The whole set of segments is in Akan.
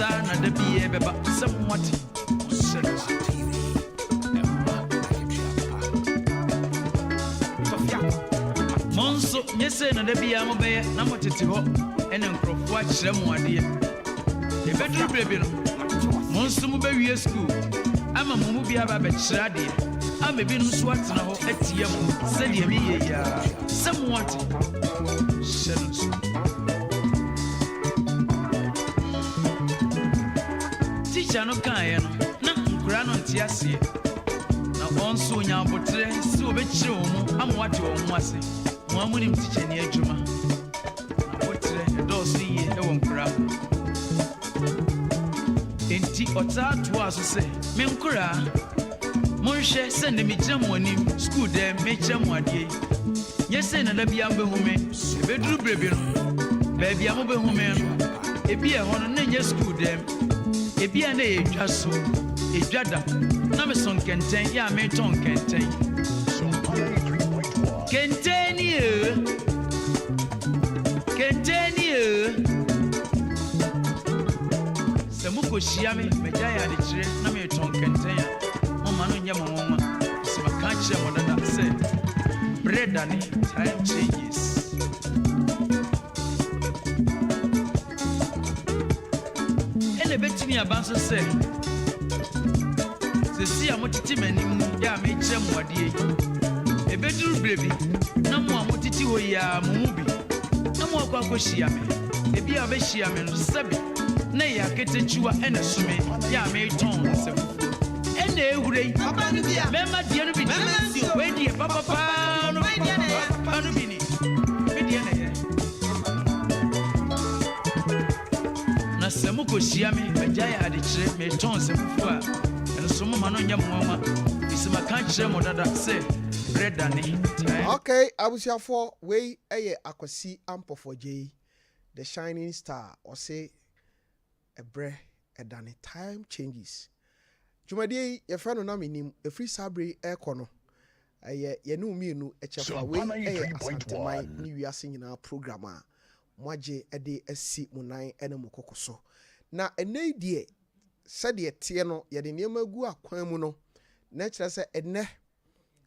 saa na da biara ɛbɛba sɛ moate. Monhyɛ no nso. Ɛmma akatua pa. Mo nso, nyɛ sei na da biara mobɛyɛ na motete hɔ na nkurɔfoɔ akyerɛ mo adeɛ. Ɛbɛduru berɛ bi no, mo nso mobɛwie sukuu ama mo mu bi aba abɛkyerɛ adeɛ ama ebinom nso atena hɔ atia mo sɛdeɛ meyɛ yi ara sɛ moate. Hyɛ no nso. Tikya no kaeɛ no, na nkoraa no nte aseɛ. Na wɔn nso wɔnya aboterɛ sɛ wɔbɛkyerɛ wɔn mu ama wɔate wɔn ho ase. Mo ara monim tikyani adwuma. N'aboterɛ dɔɔso yie wɔ nkoraa ho. Enti ɔtaa toaa so sɛ, Me nkoraa, monhwɛ sɛ nnɛ megyina mo anim sukuu dɛm merekyerɛ mo adeɛ yi. Nyɛ sei na da biara mobɛhu me. Ɛbɛduru berɛ bi no, baabi a mobɛhu me no, ebia ɛhɔ no na ɛnyɛ sukuu dɛm. Ebia na ɛyɛ dwa so, edwa da, na meso nkɛntɛn, yɛ a meretɔn nkɛntɛn. Kɛntɛn ni ee, kɛntɛn ni ee. Sɛ mokɔhyia me, magyae adekyerɛ na meretɔn kɛntɛn a, momma no nyɛ mo nwonwa, efisɛ maka akyerɛ mo dada sɛ, berɛ dane, time changes. Ɛna ebetumi aba nso sɛ, seesei a motete m'anim yi a merekyerɛ mo adeɛ yi, ebeduru berɛ bi na mo a motete hɔ yi ara mo mu bi na moakɔ akɔhyia me. Ebia wɔbɛhyia me no, sɛbe na ɛyɛ aketekyiwa na ɛso me yɛ a meretɔn nsafufuo. Ɛna ehura yi, mɛma deɛ no bi ni, wei deɛ papa paa no bi ni, papa no bi ni, me deɛ na ɛyɛ. Na sɛ mokɔhyia me, magyae adekyerɛ, meretɔn nsafufuo a, ɛno nso momma no nyɛ mo nwanwa, ɛfiri sɛ maka akyerɛ mo dada sɛ, berɛ dane. Time. Okay abusuafoɔ wei yɛ Akwasi Ampofo Agyei the shining star ɔse ɛbrɛ ɛdane time changes dwumadie yi yɛfrɛ no na menim ɛfiri saa berɛ yi ɛrekɔ no ɛyɛ yɛne wo mmienu kyɛfa wei yɛ Asanteman ne wiase nyinaa program a moagye de asi mo nan ne mo koko so na ɛnnɛ yi deɛ sɛdeɛ ɛteɛ no yɛde nneɛma agu akwan mu no na ɛkyerɛ sɛ ɛnnɛ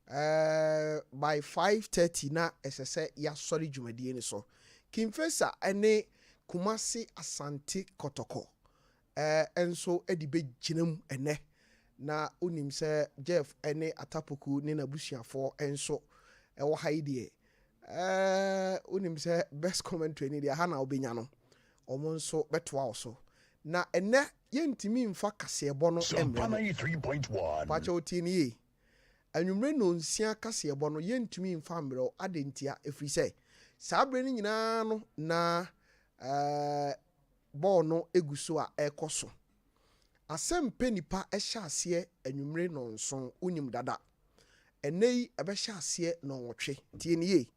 Ɛɛ by 5:30 na ɛsɛ sɛ yɛasɔre dwumadie no so. King Faisal ne Kumasi Asante Kɔtɔkɔ ɛɛ nso de bɛgyina mu ɛnnɛ. Na wonim sɛ Jeff ne Atapoku ne n'abusuafoɔ nso wɔ ha yi deɛ, ɛɛ wonim sɛ best commentary no deɛ ha na wobɛnya no. Wɔn nso bɛtoa wo so. Na ɛnnɛ yɛntumi mfa kaseɛbɔ no mmrɛ mo. Pakyɛw tie no yie. Anwummere nnɔnsia kaseɛbɔ no, yɛntumi mfa mmrɛ wo. Adɛn ntia? Ɛfiri sɛ, saa berɛ no nyinaa no na bɔɔl no gu so a ɛrekɔ so. Asɛmpɛ Nipa hyɛ aseɛ anwummere nnɔnson, wonim dada. Ɛnnɛ yi ɛbɛhyɛ aseɛ nnɔnwɔtwe. Tie no yie.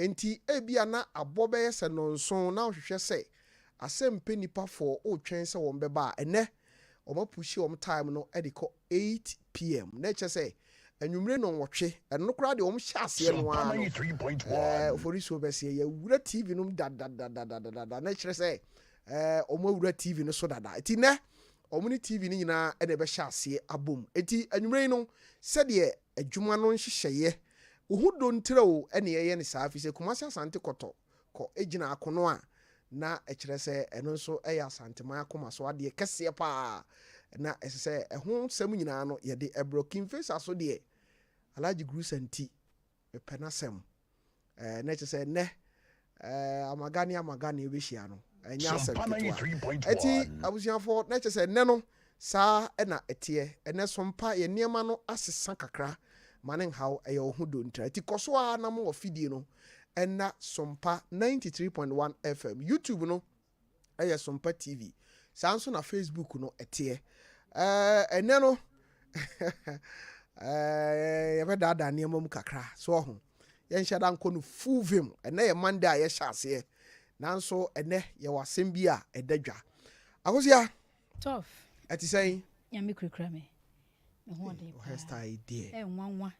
Enti ebia na abɔ bɛyɛ sɛ nnɔnson na wohwehwɛ sɛ Asɛmpɛ Nipa foɔ wotwɛn sɛ wɔn bɛba a, ɛnnɛ wɔapuhyi wɔn time no de kɔ 8 PM. Na ɛkyerɛ sɛ anwummere nnɔnwɔtwe, ɛno koraa deɛ wɔn hyɛ aseɛ no ara no, ɛɛ Oforisuo bɛseɛ yɛawura TV no mu dadadadadada. Na ɛkyerɛ sɛ ɛɛ wɔn awura TV no so dada. Eti nnɛ wɔn ne TV no nyinaa na ɛbɛhyɛ aseɛ abom. Eti anwummere yi no sɛdeɛ adwuma no nhyehyɛeɛ, wo ho dɔ ntira o ɛna yɛyɛ no saa, firi sɛ Kumasi Asante Kɔtɔ kɔ gyina akono a, na ɛkyerɛ sɛ ɛno nso yɛ Asanteman akoma so adeɛ kɛseɛ pa ara. Na ɛsɛ sɛ ɛho nsɛm nyinaa no yɛde brɛ. King Faisal so deɛ, Alhaji Grusa nti, mepɛ n'asɛm. Ɛɛ, na ɛkyerɛ sɛ ɛnnɛ, ɛɛ, Amaga ne Amaga na ɛbɛhyia no. Ɛnyɛ asɛm ketewa. Ɛti, abusuafoɔ, na ɛkyerɛ sɛ ɛnnɛ no, Saa na ɛteɛ. Ɛnnɛ Sompa, yɛn nneɛma no asesa kakra. Ma no nhaw, ɛyɛ wo ho dɔ ntira. Enti kɔ so ara na ma w'afidie no nna Sompa 93.1 FM. YouTube no yɛ Sompa TV. Saa nso na Facebook no teɛ. Ɛɛ, ɛnnɛ no, ɛɛ, yɛbɛdaadaa nneɛma mu kakra. So ɔho? Yɛnhyɛ da nkɔ no full vim. Ɛnnɛ yɛ Monday a yɛhyɛ aseɛ. Nanso ɛnnɛ yɛwɔ asɛm bi a ɛda dwa. Akosua! Tough. Ɛte sɛn? Nyame kurakura me. Me ho ɔden paa. Hairstyle deɛ. Ɛyɛ nwanwa.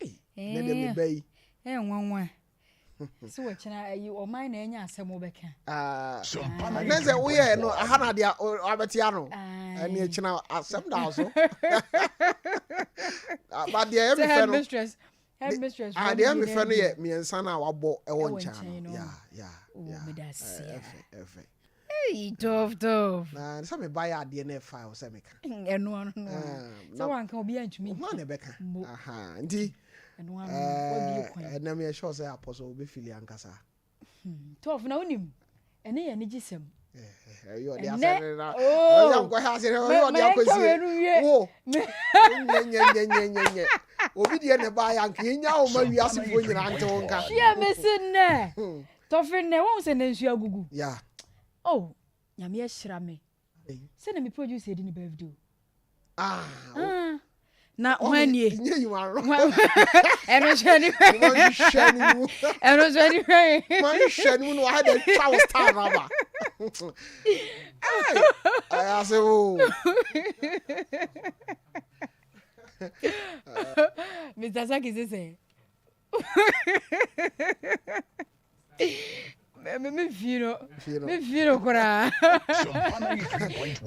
Ei, ne deɛ me ba yi. Ɛyɛ nwanwa. Sɛ wɔkyena ayi ɔman na ɛnya asɛm wobɛka. Ne sɛ woyɛ no aha na deɛ wabɛte ano ɛne ɛkyena asɛm da so. Ba deɛ ɛyɛ me fɛ no deɛ ɛyɛ me fɛ no yɛ mmiɛnsa no a wabɔ ɛwɔ nkyɛn no. Ya ya ya ɛfɛ ɛfɛ. Hey, tough, tough. Na sɛ me ba yɛ adeɛ na ɛfa ɛwɔ sɛ meka. Ɛno ano no. Sɛ wanka obi antumi. Ho na ɛbɛka. Aha. Nti ɛno ano wabie kwan. Ɛnam yɛ sure sɛ apɔsɔ obe fili ankasa. Tough na wonim. Ɛne yɛ anigye sɛm. Ɛyɛ ɔde asɛm na. Ɛyɛ nkɔhɛ asɛm ɛyɛ ɔde akɔsie. Wo. Nyɛ nyɛ nyɛ nyɛ nyɛ nyɛ. Obi deɛ na ɛba yɛ anka yɛnya wo ma wiasefoɔ nyinaa nte wo nka. Hwɛ me se nnɛ. Tɔfe nnɛ wɔn sɛ nnɛ nsuo agugu. Yeah. Oh, nyame ahyira me. Sɛ na me producer di ne birthday o. Ah. Ah. Na hwan nie? Nye yi wa ro. Ɛno nso ani hwɛ. Ma nhwɛ ne mu. Ɛno nso ani hwɛ. Ma nhwɛ ne mu na wahɛ dɛ twa wo style na ba. Ɛyɛ ase o. Mr. Saki sɛ me fi no me fi no koraa.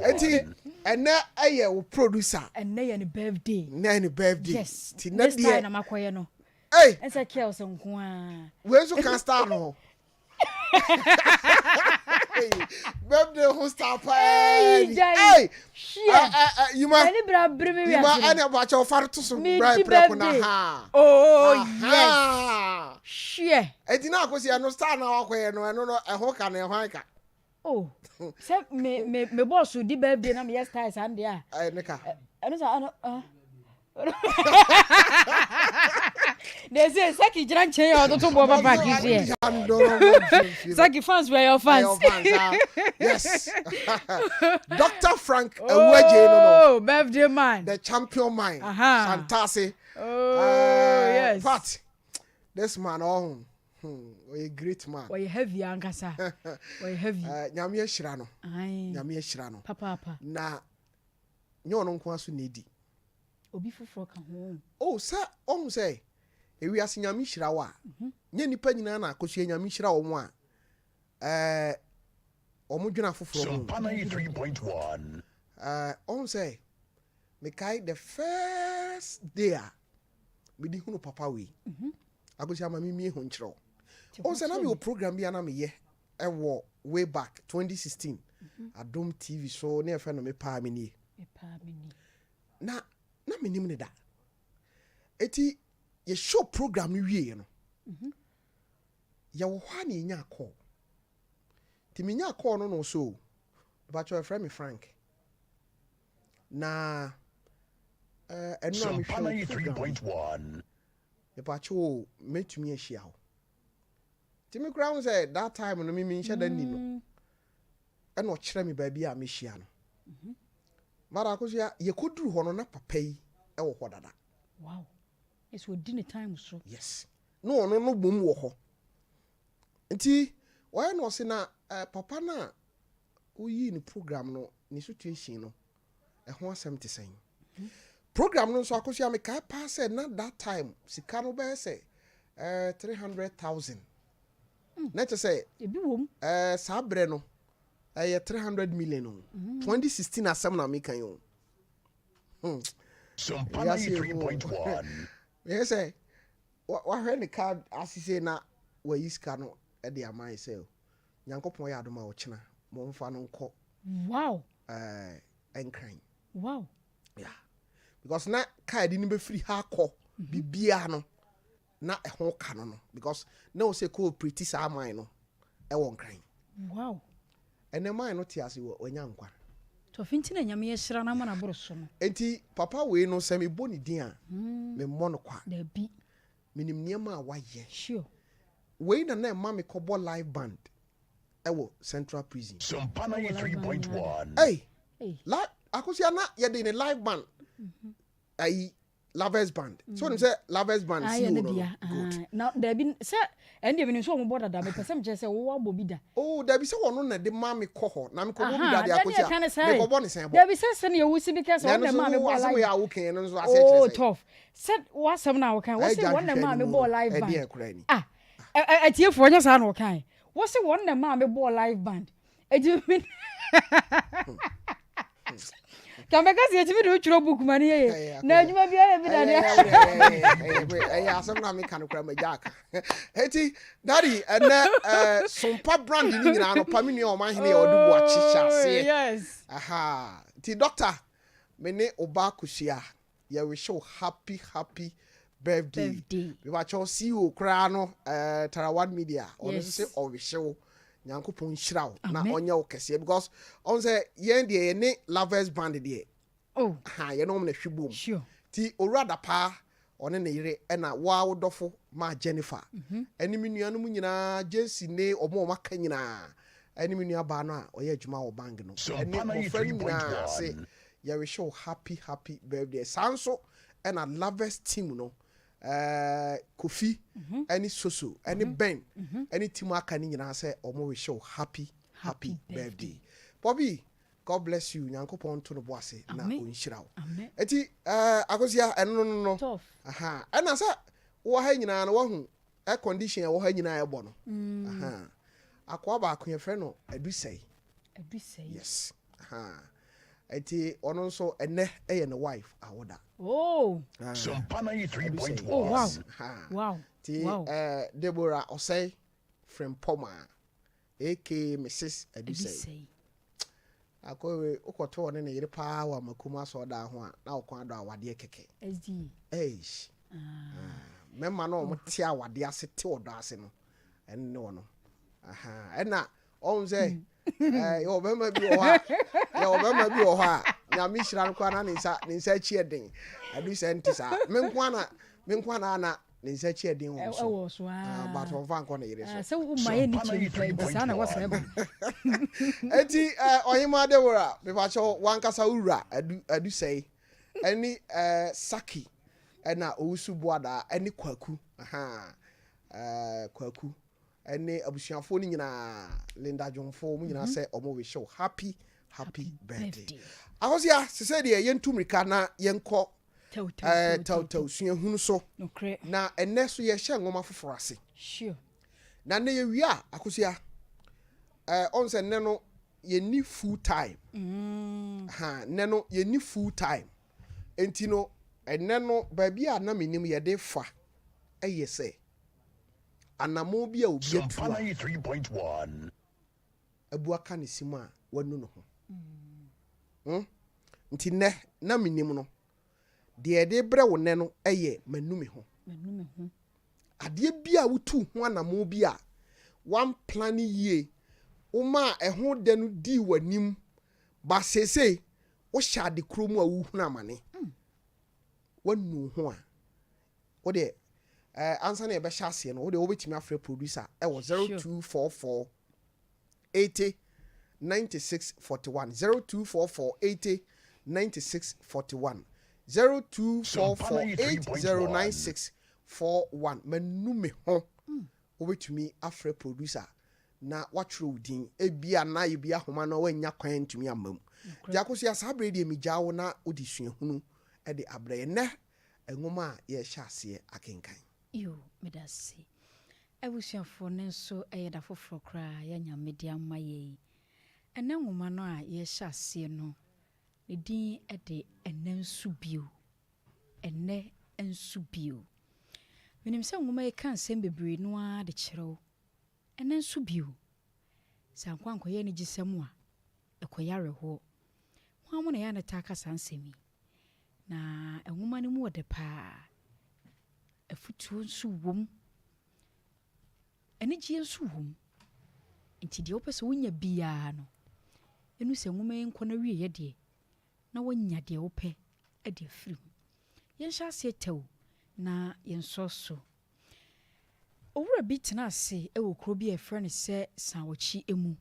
Eti ɛnɛ ɛyɛ wo producer. Ɛnɛ yɛ ne birthday. Ɛnɛ yɛ ne birthday. Yes. Ti nɛ deɛ. Style na makɔyɛ no. Hey. Ɛsɛ kɛls nko ara. Wei nso ka style no ho. Birthday ho star paa ni. Hey, Yima. Ɛni bra bere mi wiase. Yima ɛni abakyɛ ɔfa to so bra prɛko na ha. Oh yes. Hwɛ. Eti na akosi ɛno star na wakɔyɛ no ɛno no ɛho ka na ɛho ka. Oh, sɛ me me me bɔs di birthday na me yɛ style saa deɛ a. Ɛyɛ ne ka. Ɛno sa ɛno ah. They say Saki gyina nkyɛn a ɔtoto bɔ papa kisiɛ. Saki fans were your fans. Yes. Dr. Frank Awuaje no no. Oh, birthday man. The champion man. Uh-huh. Santase. Oh, yes. But this man oh ɔyɛ great man. Ɔyɛ heavy ankasa. Ɔyɛ heavy. Nyame ahyira no. Nyame ahyira no. Papaapa. Na nyɛ ɔno nko aso na edi. Obi foforɔ ka ho. Oh, sɛ ɔhu sɛ ewiase Nyame hyira wo a, nyɛ nnipa nyinaa na akosua Nyame hyira wɔn a, ɛɛ wɔn dwene afoforɔ ho. Ɛɛ ɔhu sɛ mekae the first day a mede hunu papa wei. Akosua ma memie ho nkyerɛ wo. Ɔhu sɛ na mewɔ program bi a na meyɛ ɛwɔ way back 2016 Adom TV so ne ɛfɛ no mepaa me nie. Na na menim ne da. Eti yɛ show program no wieɛ no, yɛwɔ hɔ a na yɛnya call. Nti menya call no na ɔsɛ o, mepakyɛw ɛfrɛ me Frank. Na ɛno a mehwɛ wo program mepakyɛw o, mɛtumi ahyia wo. Nti me koraa ho sɛ that time no me menhyɛ da nni no. Ɛna ɔkyerɛ me baabi a mehyia no. But Akosua, yɛkɔduru hɔ no na papa yi wɔ hɔ dada. Wow. Ɛsɛ ɔdi ne time so. Yes. Na ɔno no bom wɔ hɔ. Nti ɔyɛ na ɔse na papa no a woyii ne program no, ne situation no, ɛho asɛm te sɛn? Program no nso Akosua mekae paa sɛ na that time sika no bɛyɛ sɛ 300,000. Na kyerɛ sɛ Ebi wom. Saa berɛ no ɛyɛ 300 million o. 2016 asɛm na meka yi o. Wiase ehu o. Meyɛ sɛ wahwɛ ne card ase sei na wayi sika no de ama yɛ sɛ Nyankopɔn yɛ adom a ɔkyena momfa no nkɔ. Wow. Nkran. Wow. Yeah. Because na card no bɛfiri ha kɔ biribiara no na ɛho ka no no because na ɔsɛ kɔ operate saa man no ɛwɔ Nkran. Wow. Ɛnɛ man no te ase wɔ wanya nkwa. Tɔfi nti na Nyame ahyira no ama no aboro so no. Enti papa wei no sɛ mebɔ ne din a memmɔ no kwa. Dabi. Menim nneɛma a wayɛ. Sure. Wei na na ɛma mekɔbɔ live band ɛwɔ Central Prison. Hey, Akosua na yɛde ne live band ayi Lovers Band. So wonim sɛ Lovers Band CEO no no. Good. Na dabi sɛ ɛn deɛ menim sɛ wɔn bɔ dada mepɛ sɛ mekyerɛ sɛ wowɔ abɔ bi da. Oh dabi sɛ wɔn na de ma me kɔ hɔ na mekɔ bɔ bi da de akɔsi a mekɔ bɔ ne sɛn bɔ. Dabi sɛ sɛ nea wosi bi kɛ sɛ wɔn na ma me bɔ live. Asɛm yɛ a wokan no nso asɛ kyerɛ sɛ. Oh tough sɛ wasɛm na wokan wɔsi wɔn na ma me bɔ live band. Ah. Atiefoɔ nyɛ saa na ɔkae. Wɔse wɔn na ɛmaa me bɔɔ live band. Eti me ka mɛka sɛ yɛtumi de wotwerɛ book ma no yɛyɛ na adwuma biara yɛ bi dadeɛ. Ɛyɛ asɛm na meka no kora magya aka. Eti daddy ɛnɛ sompa brand ni nyinaa no pa me nua ɔman hene yɛ ɔde bu akyi hyɛ aseɛ. Yes. Aha. Nti doctor me ne ɔba akosua yɛ wish wo happy happy birthday. Birthday. Mebakyɛw CEO koraa no Tarawan Media ɔno nso sɛ ɔwish wo Nyankopɔn nhyira wo na ɔnyɛ wo kɛseɛ because ɔn sɛ yɛn deɛ yɛne lovers band deɛ oh. Ha yɛne ɔm na hwe bom. Sure. Ti owura dapaa ɔne ne yere ɛna woa wo dɔfo ma Jennifer ɛne me nuanom nyinaa Jesse ne ɔmo ɔmo aka nyinaa ɛne me nua baa no a ɔyɛ adwuma wɔ bank no ɛne mmɔfra no nyinaa se yɛrehyɛ wo happy happy birthday. Saa nso ɛna lovers team no Kofi ɛne Soso ɛne Ben ɛne team aka ne nyinaa sɛ ɔmo rehyɛ wo happy happy birthday. Bobby, God bless you. Nyankopɔn nto no bo ase na ɔnhyira wo. Eti Akosia ɛno no no. Aha. Ɛna sɛ wɔ ha nyinaa no wahu air condition ɛwɔ ha nyinaa ɛbɔ no. Aha. Akoa baako yɛfrɛ no Adusɛe. Adusɛe. Yes. Aha. Eti ɔno nso ɛnɛ ɛyɛ ne wife awoda. Oh. Sompa 93.1. Oh wow. Wow. Ti Deborah Osei Frimpoma aka Mrs. Adusɛe. Akɔwe wokɔto ɔne ne yere paa wɔ amakum asɔɔda ho a na ɔkɔn adɔ awadeɛ kɛkɛ. SD. Eish. Mɛma no ɔmo te awadeɛ ase te ɔdɔ ase no ɛne ne ɔno. Aha. Ɛna ɔn sɛ yɛwɔ bɛrima bi wɔ hɔ a yɛwɔ bɛrima bi wɔ hɔ a Nyame hyira no koraa na ne nsa akyi ɛden. Adusɛe nte saa. Me nko ana me nko ana na ne nsa akyi ɛden wɔ so. Ɛwɔ so aa. But ɔmfa nkɔ ne yere so. Sɛ wo ma yɛ ni kyɛm pɛ saa na wɔ sɛ ba. Eti ɔhema Deborah mepakyɛw wankasa wura Adusɛe ɛne Saki ɛna Owusu Boada ɛne Kwaku. Aha. Kwaku ɛne abusuafoɔ no nyinaa Linda Dwomfo mu nyinaa sɛ ɔmo wish wo happy happy birthday. Ahosia sesɛ deɛ yɛntu mmirika na yɛnkɔ tɛwtɛw suahunu so na ɛnɛ so yɛhyɛ nwoma foforɔ ase. Sure. Na nnɛ yɛwie a Akosia ɔn sɛ nnɛ no yɛnni full time. Ha nnɛ no yɛnni full time. Enti no ɛnɛ no baabi a na menim yɛde fa ɛyɛ sɛ anamo bi a obi atu a abu aka ne sim a wanu ne ho. Nti nnɛ na menim no deɛ yɛde brɛ wo nnɛ no ɛyɛ manu me ho. Adeɛ bi a wotu ho anamo bi a wan plan yie woma ɛho dɛ no dii w'anim ba seesei wohyɛ ade kuro mu a wohunu amane. Wanu ho a wode ansa na yɛbɛhyɛ aseɛ no wode wobɛtumi afrɛ producer ɛwɔ 0244 80 96 41 0244 80 96 41 0244 80 96 41. Manu me ho. Wobɛtumi afrɛ producer na watwerɛ wo din ebia na ebi ahoma na wanya kwan ntumi amma mu. Gyakoso ya saa bere deɛ megyaa wo na wode suahunu de abrɛ yɛn. Nnɛ nwoma a yɛhyɛ aseɛ akenkan. Yo, medase. Abusuafoɔ no nso ɛyɛ da foforɔ koraa yɛanya mede ama yɛ yi. Ɛnɛ nwoma no a yɛhyɛ aseɛ no ne din de Ɛnɛ Nso Bio. Ɛnɛ Nso Bio. Menim sɛ nwoma yi ka nsɛm bebree no ara de kyerɛ wo. Ɛnɛ nso bio. Sɛ ankɔ ankɔyɛ anigyesɛm a ɛkɔyɛ awerɛhoɔ. Hwan mo na yɛ a ne taa ka saa nsɛm yi? Na nwoma no mu wɔ dɛ paa. Afutuo nso wom. Anigyeɛ nso wom. Nti deɛ wopɛ sɛ wonya biara no, ɛnu sɛ nwoma yi nkɔ na wieɛ deɛ, na woanya deɛ wopɛ de afiri mu. Yɛnhyɛ aseɛ tɛw na yɛnsɔ so. Owura bi tena ase wɔ kuro bi a yɛfrɛ no sɛ Sanwɔkyi mu.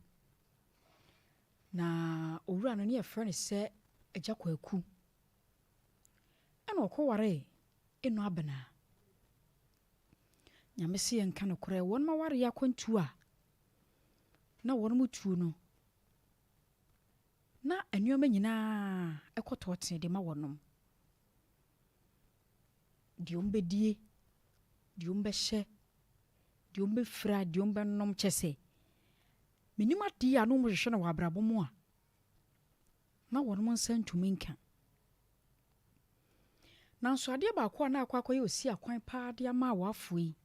Na owura no ne yɛfrɛ no sɛ Agya Kwaku. Ɛna ɔkɔwaree Eno Abena. Nyame se yɛnka nokorɛ, wɔnom awareɛ akwantuo a na wɔnom tuo no, na nneɛma nyinaa ɛkɔtɔɔ tene de ma wɔnom. Deɛ wɔn bɛdie, deɛ wɔn bɛhyɛ, Deɛ wɔbɛfira, deɛ wɔbɛnom, kyɛ sɛ, mennim adeɛ a na wɔhwehwɛ no wɔ abrabɔ mu a na wɔn nsa ntumi nka. Nanso adeɛ baako a na akɔ akɔyɛ osi akwan paa de ama awaafoɔ yi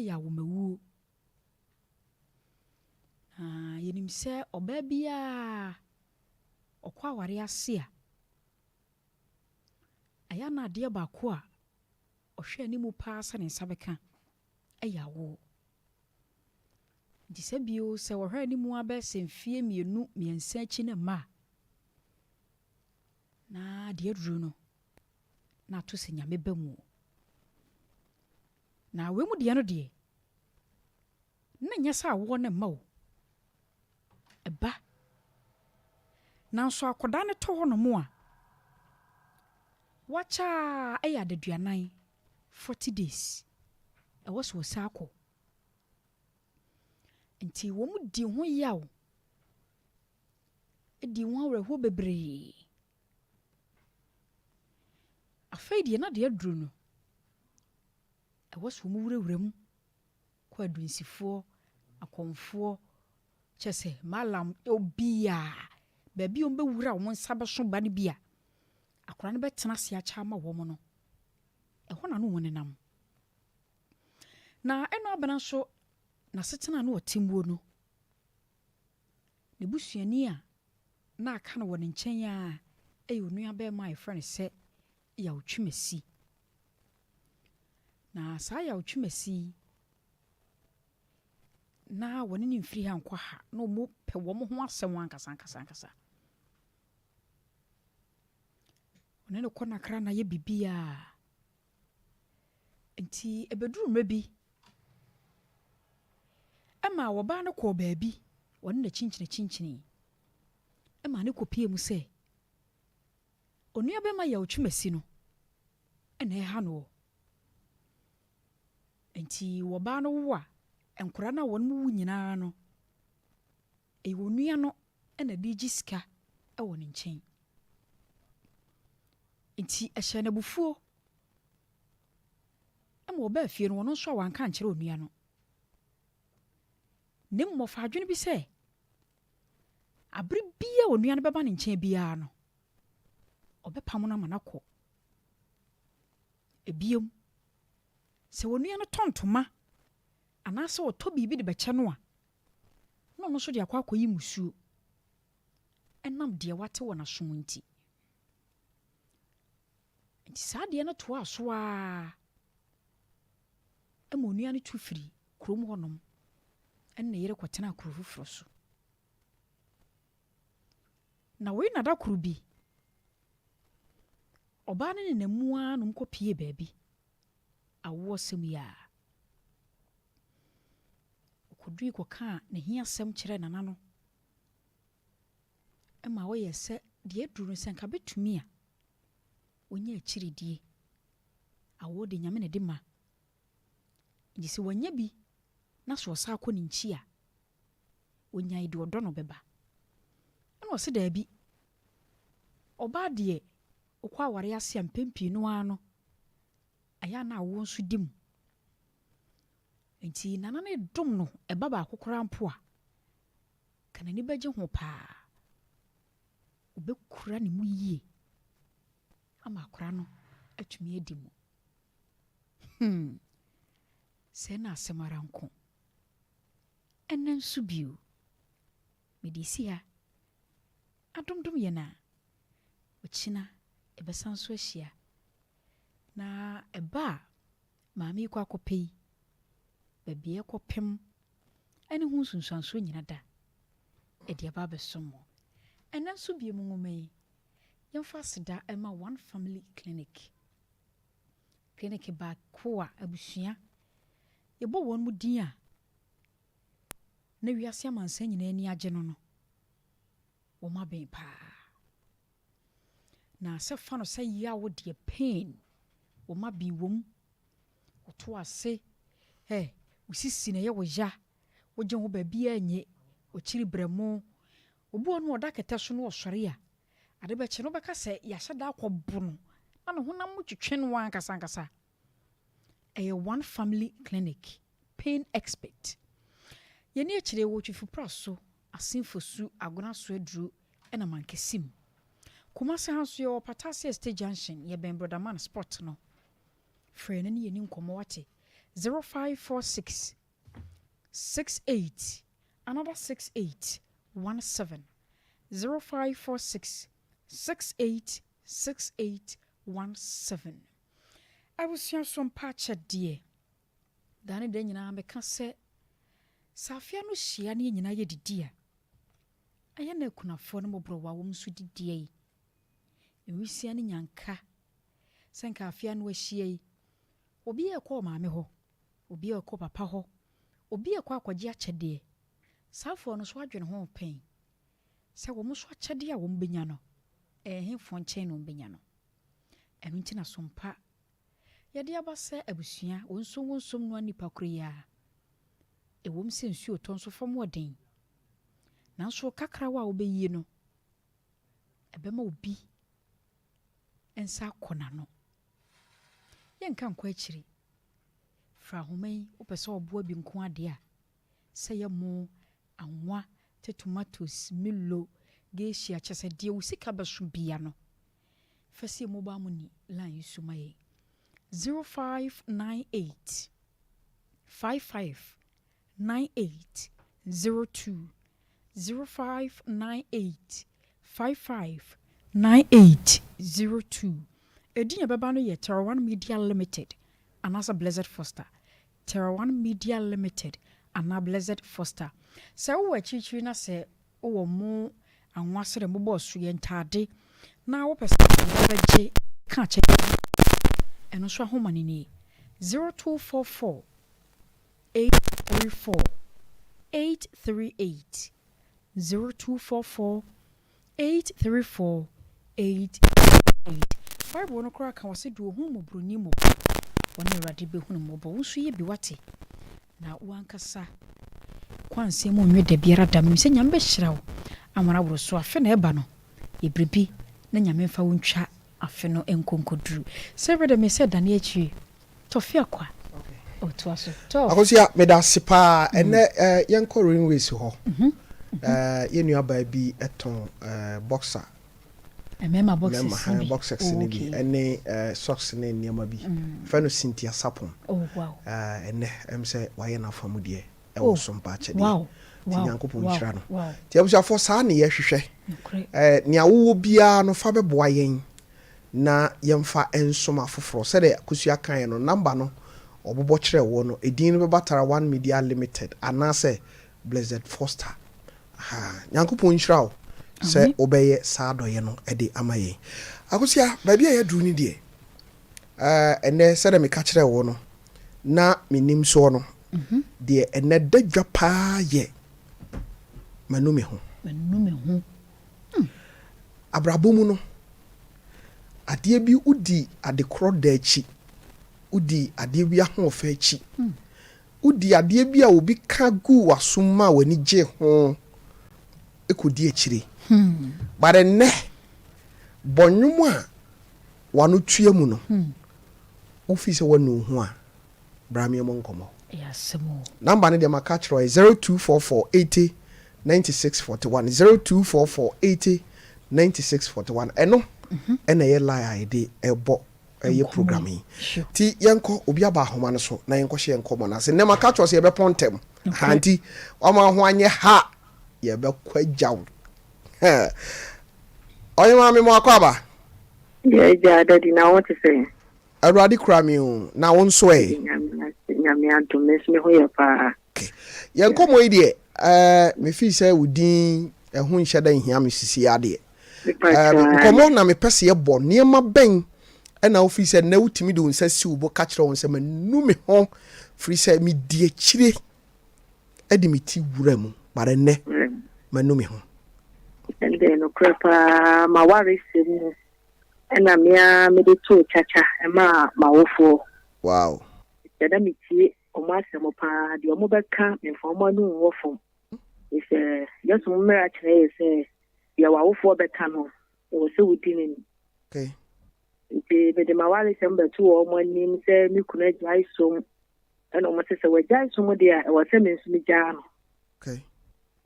yɛ awomawuo. Na yɛnim sɛ ɔbaa biara ɔkɔ awareɛ ase a, ɛyɛ a na adeɛ baako a ɔhwɛ anim paa sɛ ne nsa bɛka yɛ awoɔ. Nti sɛ bio sɛ ɔhwɛ anim ara bɛyɛ sɛ mfeɛ mmienu mmiɛnsa akyi no mma a, na deɛ aduru no, na ato sɛ Nyame ba mu o. Na wei mu deɛ no deɛ, na nyɛ sɛ awoɔ no mma o, ɛba. Nanso akwadaa no tɔ hɔnom a, wakyɛ ara yɛ adaduanan, 40 days, ɛwɔ sɛ ɔsan kɔ. Nti wɔdi ho yaw, di ho awerɛhoɔ bebree. Afei deɛ na deɛ aduru no, ɛwɔ sɛ wɔwurawura mu kɔ adunsifoɔ, akɔmfoɔ, kyerɛ sɛ mallam, obiara, baabi a wɔbɛwura wɔn nsa bɛso ba no bi a, akwadaa no bɛtena ase akyɛ ama wɔn no, ɛhɔ na na wɔnenam. Na ɛno abena nso, n'asetena a na ɔte muo no, ne busuani a na aka no wɔ ne nkyɛn ara yɛ onuabarima a yɛfrɛ no sɛ Yaw Twumasi. Na saa Yaw Twumasi yi, na wɔne no mfiri ha nkɔ ha, na wɔpɛ wɔn ho asɛm ankasa ankasa ankasa. Ɔne no kɔ nakra na yɛ biribiara. Nti ɛbɛduru mmerɛ bi, ɛma wɔbaa no kɔɔ baabi, wɔne no kyinkyinakyinkyini, ɛma no kɔpie mu sɛ, Onuabarima Yaw Twumasi no na ɛha noɔ. Nti wɔbaa no wo a, nkwadaa no a wɔn wu nyinaa no, ɛyɛ onua no na ɛde regye sika wɔ ne nkyɛn. Nti ɛhyɛɛ no abufuo ma ɔbaa fie no, ɔno nso a wanka ankyerɛ onua no. Na mmom ɔfaa adwene bi sɛ, abere biara a onua no bɛba ne nkyɛn biara no, ɔbɛpam no ama no akɔ. Ebiem, sɛ onua no tɔ ntoma anaasɛ ɔtɔ biribi de bɛkyɛ no a, na ɔno nso de akɔ akɔyi mmusuo ɛnam deɛ wate wɔ n'asom nti. Nti saa adeɛ no toaa so ara ma onua no tu firi kurom hɔnom ne ne yere kɔtenaa kuro foforɔ so. Na wei na da koro bi, ɔbaa no nenam mu ara na wɔkɔpuee baabi, awoɔsɛm yi ara. Ɔkɔdui kɔkaa n'ahiasɛm kyerɛɛ nana no ma ɔyɛɛ sɛ deɛ aduru no sɛ anka bɛtumi a, ɔnya akyiridie. Awoɔ de Nyame na ɛde ma. Nti sɛ wanya bi na sɛ ɔsan kɔ ne nkyi a, ɔnyae deɛ ɔdɔ no bɛba. Ɛna ɔse daabi, ɔbaa deɛ ɔkɔ aware ase a mpɛn pii no ara no, ɛyɛ a na awoɔ nso di mu. Nti Nana no dom no ɛba baako koraa mpo a, ka n'ani bɛgye ho paa. Ɔbɛkura ne mu yie ama akora no atumi adi mu. Hmm, sɛɛ na asɛm ara nko. Ɛnnɛ nso bio, mede resi ha adomdom yɛn a, ɔkyena yɛbɛsan nso ahyia. Na ɛba a maame yi kɔ akɔpɛ yi, baabi a ɛkɔpem ne ho nsunsuansoɔ nyina da ɛde aba abɛsom mo. Ɛnnɛ nso bio mu nwoma yi, yɛmfa aseda ma One Family Clinic. Clinic baako a abusua yɛbɔ wɔn mu din a na wiase amansan nyinaa ani agye no no, wɔn aben paa. Na sɛ fa no sɛ yaw deɛ pain, wɔn aben wom, woto ase, ɛ, wo sisi na ɛyɛ wo ya, wogye ho baabiara nye, wakyiri brɛmo. Obi wɔ hɔ no ɔda kɛtɛ so na ɔsɔre a, ade bɛkye no wobɛka sɛ yɛahyɛ da akɔbo no na ne honam mu twetwe no ankasa ankasa. Ɛyɛ One Family Clinic, Pain Expert. Yɛn ani akyire wɔ Twifupra so, Asenfosu, Agona so aduro ɛna Mankesim. Kumasi ha nso yɛwɔ Patase Estate Junction, yɛbɛn Brɔdaman Spot no. Frɛ yɛn ne yɛni nkɔmmɔ wate. 0546 68 another 68 17 0546 68 68 17. Abusua so mpa akyɛdeɛ. Daa ne da nyinaa meka sɛ, sɛ afea no hyia ne yɛn nyinaa yɛ didi a, ɛyɛ na akunafoɔ no mmɔborɔwa wɔn nso didiɛ yi. Nwisia ne nyanka sɛ nka afea no ahyia yi, obi a ɛkɔ maame hɔ, obi a ɛkɔ papa hɔ, obi a ɛkɔ akɔgye akyɛdeɛ. Saafoɔ no nso adwene ho pɛn sɛ wɔn nso akyɛdeɛ a wɔn bɛnya no, ɛyɛ hefoɔ nkyɛn na wɔn bɛnya no. Ɛno nti na sompa yɛde aba sɛ abusua wɔn nso wɔn nsom no nipa koro yi a ɛwom sɛ nsuo tɔ nso fam wɔ den, nanso kakrawa a wobɛyie no ɛbɛma obi nsa akɔ n'ano. Yɛnka nkɔ akyiri. Fra ahoma yi, wopɛ sɛ ɔboa bi nko adeɛ a, sɛ yɛ mo, anwa, te tomatoes, milo, geisha, kyɛ sɛ deɛ wo sika bɛso bia no, fa sie mobile money line yi so ma yɛn. 0598 55 98 02 0598 55 98 02. Ɛdin a ɛbɛba no yɛ Terra One Media Limited anaasɛ Blessed Foster. Terra One Media Limited anaa Blessed Foster. Sɛ wowɔ akyirikyiri na sɛ wowɔ mo anwa sɛdeɛ mobɔɔ so yɛ ntaade na wopɛ sɛ wobɛgye ka kyɛ, ɛno nso ahoma no nie: 0244 834 838, 0244 834 838. Bible no koraa ka wɔ sɛ deɛ ohunu mmɔborɔni mmɔbɔ, ɔne Awurade bɛhunu mmɔbɔ. Wo nso yɛ bi wate, na wankasa kwansɛm mu nwe da biara da. Menim sɛ Nyame bɛhyira wo amana woro so. Afe na ɛba no yɛ biribi na Nyame mfa wo ntwa afe no nkonkoduru sɛ bɛdɛ me sɛ dane akyiri tɔfe akwa ɔtoa so tɔf. Akosua, meda ase paa. Ɛnɛ yɛnkɔ Railways hɔ. Yɛn nuabaa bi tɔn boxer. Mmarima boxers. Mmarima no bi. Boxers no bi ɛne socks ne nneɛma bi. Fɛ no Cynthia Sapon. Ɛnɛ sɛ wayɛ n'afa mu deɛ ɛwɔ so mpa akyɛdeɛ. Nti Nyankopɔn nhyira no. Nti abusuafoɔ, saa ne yɛhwehwɛ. Nea wowɔ biara no, fa bɛboa yɛn na yɛmfa nsom afoforɔ. Sɛdeɛ Akosua kaeɛ no, number no ɔbobɔ kyerɛ wɔ no, ɛdin no bɛba Tara One Media Limited anaasɛ Blessed Foster. Ha, Nyankopɔn nhyira wo sɛ wobɛyɛ saa dɔyɛ no de ama yɛn. Akosua, baabi a yɛaduru no deɛ, ɛnɛ sɛdeɛ meka kyerɛ wo no na menim soɔ no deɛ, ɛnɛ da dwa paa yɛ manu me ho. Manu me ho. Abrabɔ mu no, adeɛ bi wodi adekorɔ da akyi, wodi adeɛ bi ahoɔfɛ akyi, wodi adeɛ bi a obi ka gu w'asom ma w'ani gye ho kɔdi akyire. But ɛnnɛ bɔ nnwom a w'ano tua mu no, wofii sɛ woanu wo ho a, bra meɛmɔ nkɔmmɔ. Ɛyɛ asɛm o. Number no deɛ maka kyerɛ wo yɛ 0244 80 96 41, 0244 80 96 41. Ɛno ɛna ɛyɛ line a yɛde ɛbɔ ɛyɛ program yi. Nti yɛnkɔ obi aba ahoma no so na yɛnkɔhyɛ yɛn nkɔmmɔ no ase. Nnɛ maka kyerɛ wo sɛ yɛbɛpɔn ntɛm ha, nti wama ho anyɛ ha, yɛbɛkɔ agya wo. Ɔyɛ maame mo akɔ aba. Yɛ gya dadi, na wo te sɛ? Awurade kura mi o, na wo nso ɛ? Nyame adom, me nso me ho yɛ paa. Yɛn nkɔmmɔ yi deɛ, mefii sɛ wo din ɛho nhyɛ da nhia me sisi adeɛ. Nkɔmmɔ na mepɛ sɛ yɛbɔ. Nneɛma bɛn ɛna wofii sɛ nnɛ wotumi de wo nsa si wo bo ka kyerɛ wɔn sɛ manu me ho, firi sɛ medi akyire de me ti wura mu, bare nnɛ manu me ho? Ɛnde nokorɛ paa, m'awaresɛm mu ɛna mea mede too kyakya ɛmaa m'awofoɔ. Sɛ na metie ɔmo asɛm paa deɛ, ɔmo bɛka memfa ɔmo ano nwɔ fam. Sɛ yɛsom mmerɛ akyerɛ yɛ sɛ deɛ w'awofoɔ bɛka no, ɛwɔ sɛ wodi no ni. Nti mede m'awaresɛm bɛtoo wɔn anim sɛ me kunu agyae som. Ɛna wɔn se sɛ wagyae som deɛ a, ɛwɔ sɛ me nso megyaa no. Okay.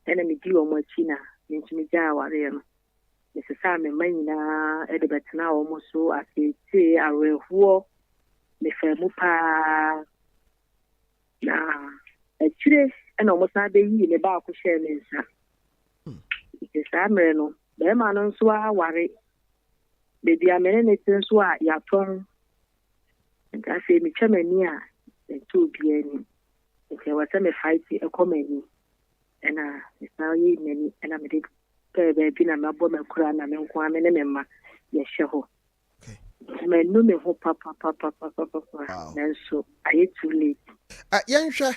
Ɛna medii wɔn akyi na me nso megyaa awareɛ no. Mesesaa me mma nyinaa de bɛtenaa wɔn so, ateetee, awerɛhoɔ, mefaa mu paa. Na akyire na wɔsan bɛyii me baako hyɛɛ me nsa. Nti saa mmerɛ no, barima no nso aware. Baabi a me ne no te nso a yɛatɔn. Nti afei metwa m'ani a, mente obiara anim. Nti ɛwɔ sɛ me fight kɔ m'anim. Ɛna mesan yii m'ani ɛna mede pɛɛ baabi na mabɔ m'akura na me nko ara me ne me mma yɛhyɛ hɔ. Manu me ho papapapapapa nanso ayɛ too late. Yɛnhwɛ,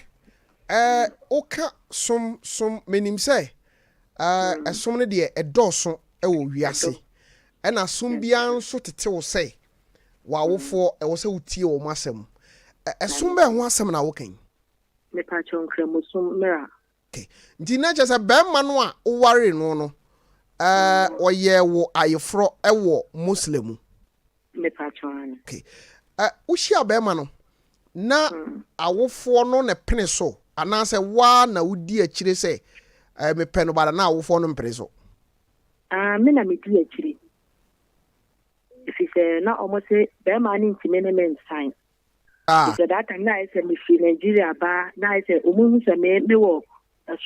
woka som som menim sɛ ɛsom no deɛ ɛdɔɔso wɔ wiase ɛna som biara nso tete wo sɛ w'awofoɔ ɛwɔ sɛ wotie wɔn asɛm. Ɛsom bɛn ho asɛm na woka yi? Mepakyɛw Nkramosom mmra. Okay. Nti na kyerɛ sɛ bɛrima no a wowaree no no, ɛɛ ɔyɛɛ wo ayeforɔ wɔ Muslim mu? Mepakyɛw aane. Okay. Ɛ wohyia bɛrima no, na awofoɔ no na ɛpene so anaasɛ woa na wodi akyire sɛ ɛɛ mepɛ no but na awofoɔ no mpene so? Ah, me na medi akyire. Efisɛ na wɔn se bɛrima no ntumi ne me nsan. Ah. Efisɛ that time na ayɛ sɛ mefiri Nigeria ba na ayɛ sɛ wɔn hu sɛ me mewɔ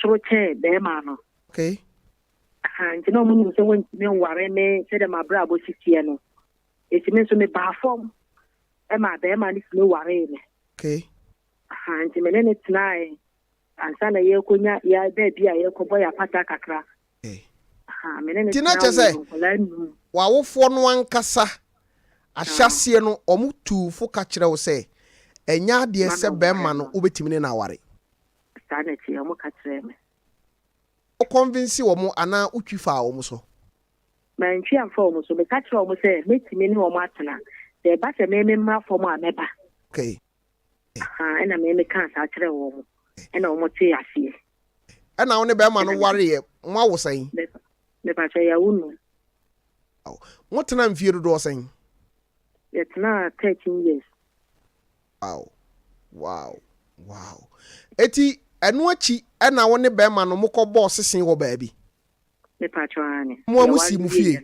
soro kyɛn bɛrima no. Okay. Aha, nti na wɔn nim sɛ wɔntumi nware me sɛdeɛ m'abrabɔ si teɛ no. Eti me nso mebaa fam ɛma bɛrima no tumi waree me. Okay. Aha, nti me ne no tenae ansa na yɛrekɔnya yɛ baabi a yɛrekɔbɔ yɛ apata kakra. Nti na kyerɛ sɛ w'awofoɔ no ankasa ahyɛaseɛ no wɔn tuu fo ka kyerɛ wo sɛ ɛnyɛ adeɛ sɛ bɛrima no wobɛtumi ne no aware. Saa na ɛteɛ, wɔn ka kyerɛɛ me. Wo convince wɔn anaa wotwi faa wɔn so? Mantwi amfa wɔn so, meka kyerɛɛ wɔn sɛ mɛtumi ne wɔn atena, sɛ ɛba sɛ me memmra fam a mɛba. Okay. Ahaa, ɛna me mekaa saa kyerɛɛ wɔn, ɛna wɔn tee aseɛ. Ɛna wo ne bɛrima no wareɛ, mo awo sɛn? Mepakyɛ yɛawo num. Aw, mo tena mfie dodoɔ sɛn? Yɛtenaa 13 years. Wow, wow, wow. Eti ɛno akyi ɛna wo ne bɛrima no mokɔ bɔɔ sese wɔ baabi? Mepakyɛ aane. Mo a mo sii mo fie?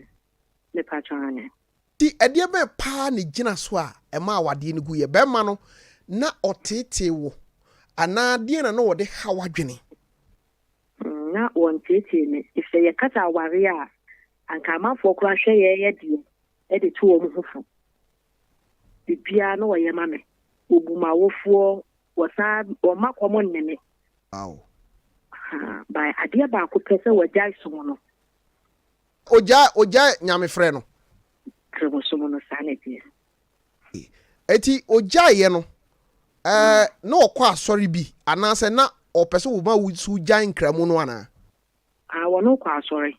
Mepakyɛ aane. Nti ɛdeɛ bɛn paa na ɛgyina so a ɛma awadeɛ no guiɛ? Barima no, na ɔteetee wo anaa deɛn na na ɔde ha w'adwene? Ná wɔnteetee me, efisɛ yɛka sɛ awareɛ a, anka amanfoɔ koraa hwɛ yɛn yɛ deɛ de to wɔn ho fo. Biribiara na wɔyɛ ma me. Wɔbu m'awofoɔ, wɔsan wɔmma kɔm nne me. Wow. Ha, by adeɛ baako pɛ sɛ wɔagyae som no. Ogyae ogyae nyamefrɛ no. Kramosom no saa na ɛteɛ. Eti ogyaeɛ no ɛɛ na ɔkɔ asɔre bi anaasɛ na ɔpɛ sɛ wɔma wo so gyae nkramu no anaa? Ah wɔn kɔ asɔre.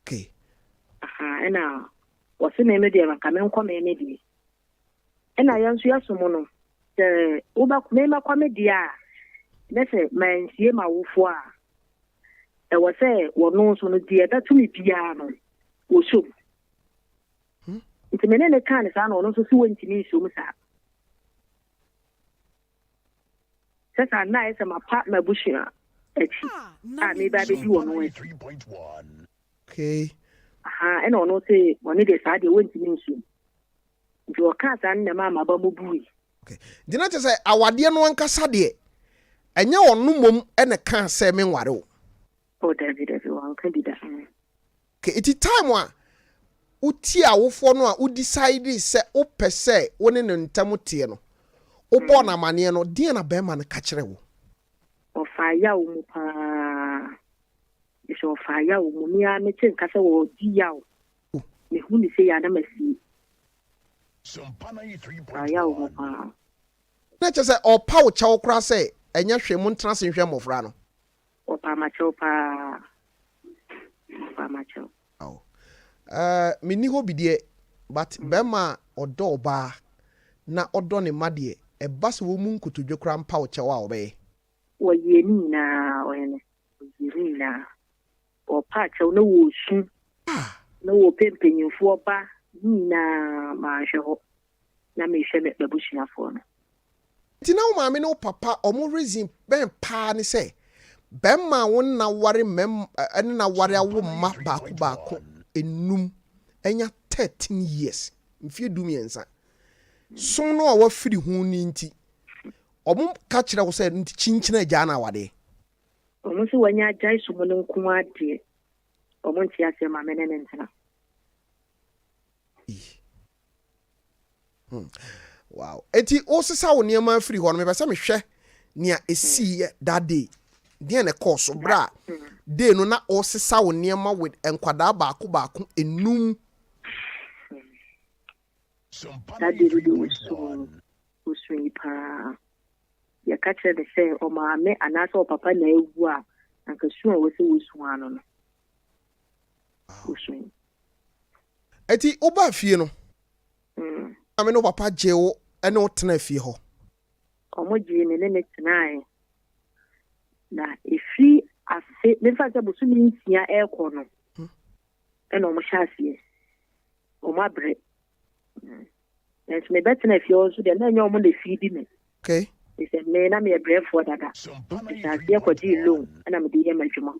Okay. Aha ɛna wɔse me me deɛ nka menkɔ me me deɛ. Ɛna yɛn nso yɛsom no sɛ wobɛ me mɛkɔ me deɛ a na sɛ mansie m'awofoɔ a ɛwɔ sɛ wɔno nso no deɛ ɛbɛto me biara no wɔsom. Hmm? Nti me ne ne kaa ne saa na ɔno nso so wɔntumi nsom saa. Sɛ saa nna ayɛ sɛ mapa m'abusua akyi a meba abɛdi wɔn akyi. Okay. Aha, ɛna ɔno se ɔne deɛ saa deɛ wɔntumi nsom. Nti ɔkaa saa no na ɛmaa m'aba mu bui. Okay. Nti na kyerɛ sɛ awadeɛ no ankasa deɛ, ɛnyɛ ɔno mmom na ɛkaa sɛ menware wo? Oh, dabi, dabi, wanka bi da. Okay, nti time a wotie awofoɔ no a wo decide sɛ wopɛ sɛ wo ne no ntam teɛ no, wobɔɔ no amaneɛ no, deɛn na bɛrima no ka kyerɛɛ wo? Ɔfaa yaw mu paa. Mesɛ ɔfaa yaw mu. Me ara mete nka sɛ ɔredi yaw. Mehu no sei a na masie. Ɔfaa yaw mu paa. Na kyerɛ sɛ ɔrepa wo kyɛw koraa sɛ ɛnyɛ hwee montena ase nhwɛ mmɔfra no. Ɔpaa m'akyɛw paa. Ɔpaa m'akyɛw. Aw. Eh, menni hɔ bi deɛ, but bɛrima a ɔdɔ ɔbaa na ɔdɔ ne mma deɛ, ɛba sɛ wɔmmu nkotodwe koraa mpa wo kyɛw a ɔbɛyɛ. Wɔyɛɛ ne nyinaa, ɔhene. Wɔyɛɛ ne nyinaa. Wɔpa kyɛw na wɔresu, na wɔpɛ mpanyimfoɔ ba. Ne nyinaa manhwɛ hɔ. Na mehwɛ me m'abusuafoɔ no. Nti na wo maame ne wo papa ɔmo reason bɛn paa ne sɛ bɛrima a wo ne no aware mɛm ɛne no aware awo mma baako baako enum anya 13 years mfie 13 som no a wafiri ho no nti ɔmo ka kyerɛ wo sɛ nti kyinkyini agyaa no awadeɛ? Ɔmo se wanya agyae som no nko ara deɛ ɔmo nte aseɛ ma me ne no ntena. Hmm. Wow. Eti wosesa wo nneɛma afiri hɔ no, mepɛ sɛ mehwɛ nea esiiɛ that day. Deɛ na ɛkɔɔ so berɛ a day no na wosesa wo nneɛma with nkwadaa baako baako enum. That day no deɛ osuu, osui paa. Yɛka kyerɛ no sɛ ɔmaame anaasɛ ɔpapa na awu a, anka su a ɛwɔ sɛ wosu ano no, osui. Eti wobaa fie no, maame ne wo papa gyee wo ne wo tenaa fie hɔ? Wɔgyee me ne me tenaeɛ. Na ɛfiri afe, memfa sɛ bosome 6 rekɔ no, ɛna wɔhyɛ aseɛ. Wɔn abrɛ. Nanso mebɛtena fie hɔ nso deɛ, na ɛnyɛ wɔn na ɛfiidi me. Okay. Ɛfiri sɛ me, na meyɛ brɛfoɔ dada. Mehyɛ aseɛ kɔgyee loan ɛna mede yɛ m'adwuma.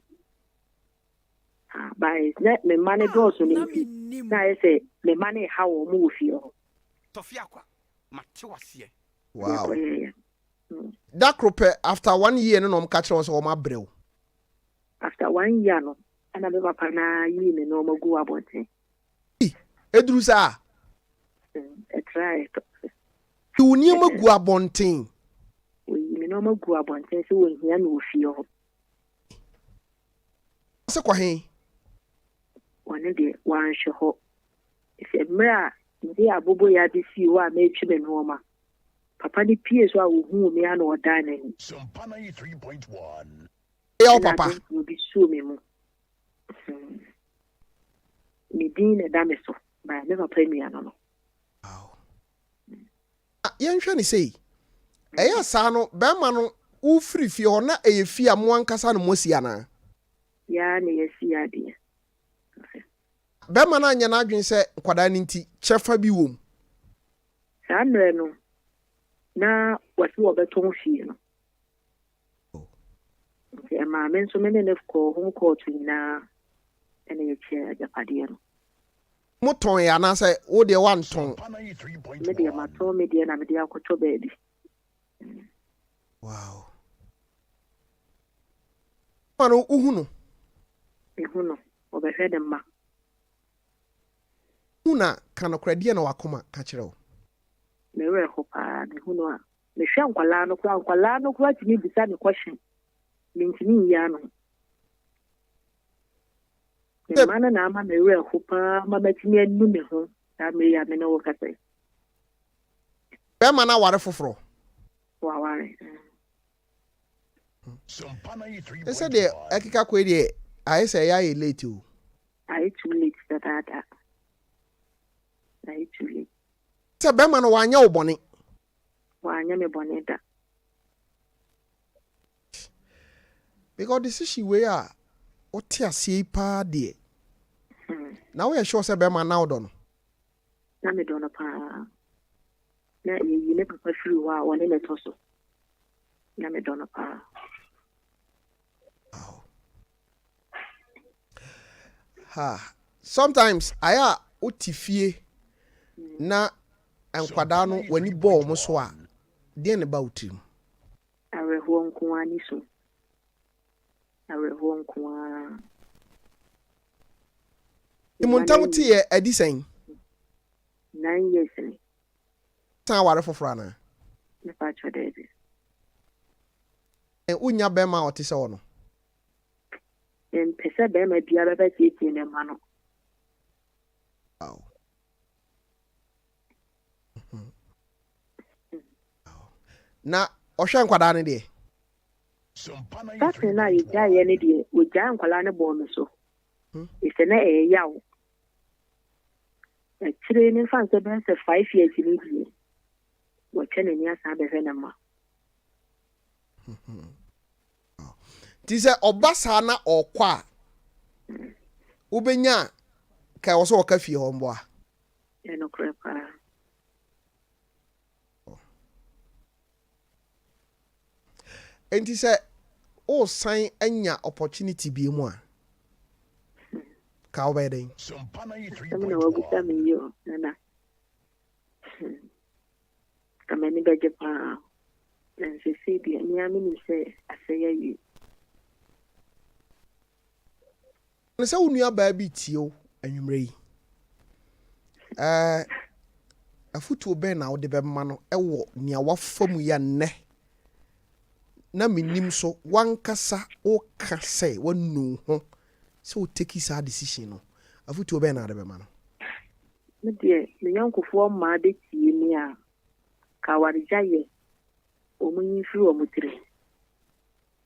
By na me mma no dɔɔso no nti, na ayɛ sɛ me mma no reha wɔn wɔ fie hɔ. Tɔfiakwa, mate wo aseɛ. Wow. Da koro pɛ after one year no na wɔn ka kyerɛ wɔn sɛ wɔn abrɛ wo. After one year no, ɛna me papa no ara yii me nneɛma guu abɔnten. Ei, eduru saa? Ɛtrae. Yi wo nneɛma gu abɔnten. Wɔyii me nneɛma guu abɔnten sɛ wɔnhia me wɔ fie hɔ. Ɔse kɔ he? Ɔno deɛ, wanhwɛ hɔ. Efisɛ mmerɛ a mede aboboyaa bi sii hɔ a meretwe me nnoɔma, papa no pue so a ɔhuu me ara na ɔdan n'ani. Ɛyɛ wo Ɛna papa? aberanteɛ bi suo me mu. Ne din na ɛda me so, but me papa nua no no. Wow. Na yɛnhwɛ no sei, ɛyɛ saa no bɛrima no wofiri fie hɔ na ɛyɛ fie a mo ankasa na moasi anaa? Yɛn ara na yɛasi adeɛ. Bɛrima no anyɛ n'adwene sɛ nkwadaa no nti kyɛfa bi wom? Saa mmerɛ no na wɔse wɔbɛtɔn fie no. Nti ɛmaa me nso me ne no kɔɔ ho kɔɔto nyinaa ɛna yɛkyɛɛ agyapadeɛ no. Mo tɔn ɛ anaasɛ wo deɛ woantɔn? Me deɛ matɔn me deɛ na mede akɔtɔ baabi. Wow. Ma no wohu no? Mehu no, ɔbɛhwɛ ne mma. Hu na ka nokorɛ, deɛ na w'akoma ka kyerɛ wo? Me werɛ ho paa, mehu no a. Mehwɛ nkwadaa no koraa, nkwadaa no koraa tumi bisa me question, mentumi nyi ano. Me mma no na ama me werɛ ho paa ma matumi anu me ho saa mmerɛ yi a me ne wo kasa yi. Bɛrima no aware foforɔ? Waware. Ne sɛ deɛ ɛkeka kɔ yi deɛ ayɛ sɛ ɛyɛ ayɛ late o. Ayɛ too late dadaada. Ayɛ too late. Sɛ bɛrima no wanyɛ wo bɔne. Wanyɛ me bɔne da. Because decision wei a wote aseɛ yi paa deɛ na woyɛ sure sɛ bɛrima na wodɔ no? Na medɔ no paa. Na yɛyi me papa firi hɔ a ɔne me tɔ so. Na medɔ no paa. Wow. Ha. Sometimes ayɛ a wote fie na nkwadaa no w'ani bɔ wɔn so a deɛn na ɛba wo tirim? Awerɛhoɔ nko ara ne su. Awerɛhoɔ nko ara. Mo ntam teɛ adi sɛn? 9 years ni. San aware foforɔ anaa? Mepakyɛ daabi. Wonnya bɛrima a ɔte sɛ ɔno? Mempɛ sɛ bɛrima biara bɛbɛteetee me mma no. Wow. Na ɔhwɛ nkwadaa no deɛ? Starting no a yɛgyaeɛ no deɛ, ɔgyae nkwadaa no bɔɔ me so. Ɛsɛ na ɛyɛ yaw. Akyire no mfa nsɛ bɛyɛ sɛ 5 years ni deɛ, wɔatwa n'ani asan abɛhwɛ ne mma. Nti sɛ ɔba saa na ɔkɔ a, wobɛnya a ka ɛwɔ sɛ ɔka fie hɔ mboa? Ɛyɛ nokorɛ paa. Enti sɛ woresan anya opportunity bio mu a, ka wobɛyɛ dɛn? Asɛm na wabisa me yi o, Nana. Hmm. Ka m'ani bɛgye paa. Na seesei deɛ, me ara menim sɛ asɛe awie. Ne sɛ wo nuabaa bi retie wo anwummerɛ yi, ɛɛ, afotuo bɛn na wode bɛma no wɔ nea wafa mu yi a nnɛ na mennim so w'ankasa woka sɛ woanu wo ho sɛ wo take saa decision no, afotuo bɛn na wode bɛma no? Me deɛ, me yɔnkofoɔ mmaa bɛtie me a, ka awaregyaeɛ, wɔn nyi mfiri wɔn tirim.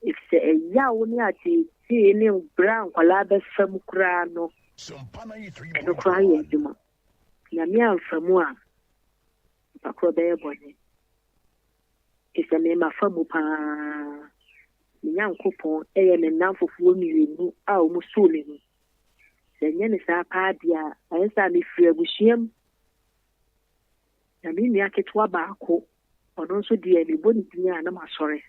Efisɛ ɛyaw ne ateetee ne brɛ a nkwadaa bɛfa mu koraa no, ɛno koraa yɛ adwuma. Nyame amfa mu a, nipa korɔ bɛyɛ bɔne. Efisɛ me mafa mu paa. Me Nyankopɔn yɛ me nnamfofoɔ mmienu a wɔsoo me mu. Sɛ ɛnyɛ ne saa paa deɛ a, ayɛ sɛ a mefiri abusua mu. Na me nua ketewa baako, ɔno nso deɛ mebɔ ne din a na masɔre.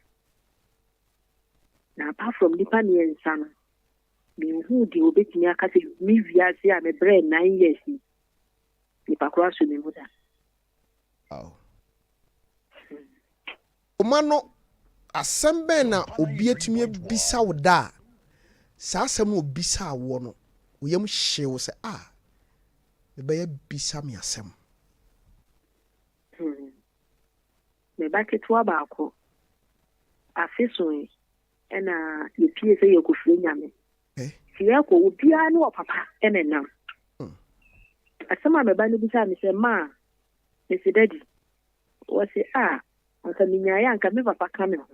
Na apart from nnipa mmiɛnsa no, menhuu deɛ obetumi aka sɛ me wiase a mebrɛɛ 9 years yi, nipa koro aso me mu da. Wow. Ɔma no asɛm bɛn na obi atumi abisa wo da a saa asɛm no obisaa woɔ no, wo yam hyee wo sɛ, ah, mebɛyɛ bisa me asɛm? Me ba ketewa baako, afe so yi, ɛna yɛpie sɛ yɛkɔfie Nyame. Nti yɛkɔ, obiara ne ɔpapa ɛna ɛnam. Asɛm a me ba no bisaa me sɛ, "Ma," mese, "Daddy," wɔse, "Ah, anka menyaeɛ a anka me papa ka me ho."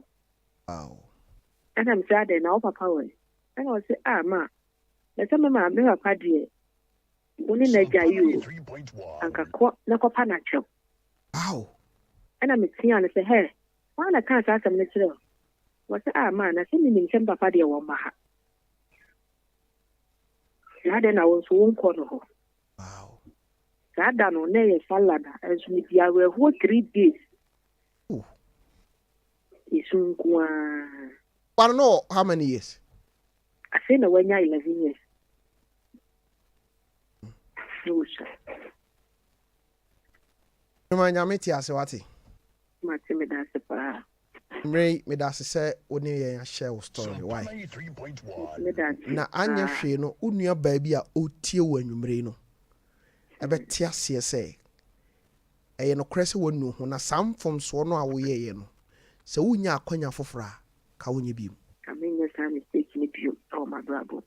Ɛna mese, "Adɛn, na wo papa wɔ he?" Ɛna ɔse, "Ah, ma, na sɛ me ma me papa deɛ, wo ne n'agya yi o, anka kɔ na kɔpa no akyɛw." Ɛna meteaa no sɛ, "Hɛ, hwan na kaa saa asɛm no kyerɛɛ wo?" Wɔse, "Ah, ma, na sɛ menim sɛ me papa deɛ wɔmma ha. Na adɛn na wo nso wonkɔ no hɔ?" Saa da no, na ɛyɛ salad a, ɛnso medi awerɛhoɔ 3 days. Esu nko ara. Wano no how many years? Afei na wanya 11 years. Na wɔsua. Mema Nyame te ase, wate. Mate, meda ase paa. Mmerɛ yi, meda ase sɛ wo ne yɛn ahyɛ wo story. Why? Meda ase Na anyɛ paa. hwee no, wo nua baa bi a ɔretie wo anwummerɛ yi no, ɛbɛte aseɛ sɛ ɛyɛ nokorɛ sɛ woanu ho na saa mfomsoɔ no a woyɛeɛ no, sɛ wonya akwanya foforɔ a, ka wonyɛ bio. Ka menyɛ saa mistake no bio ɛwɔ m'abrabɔ mu.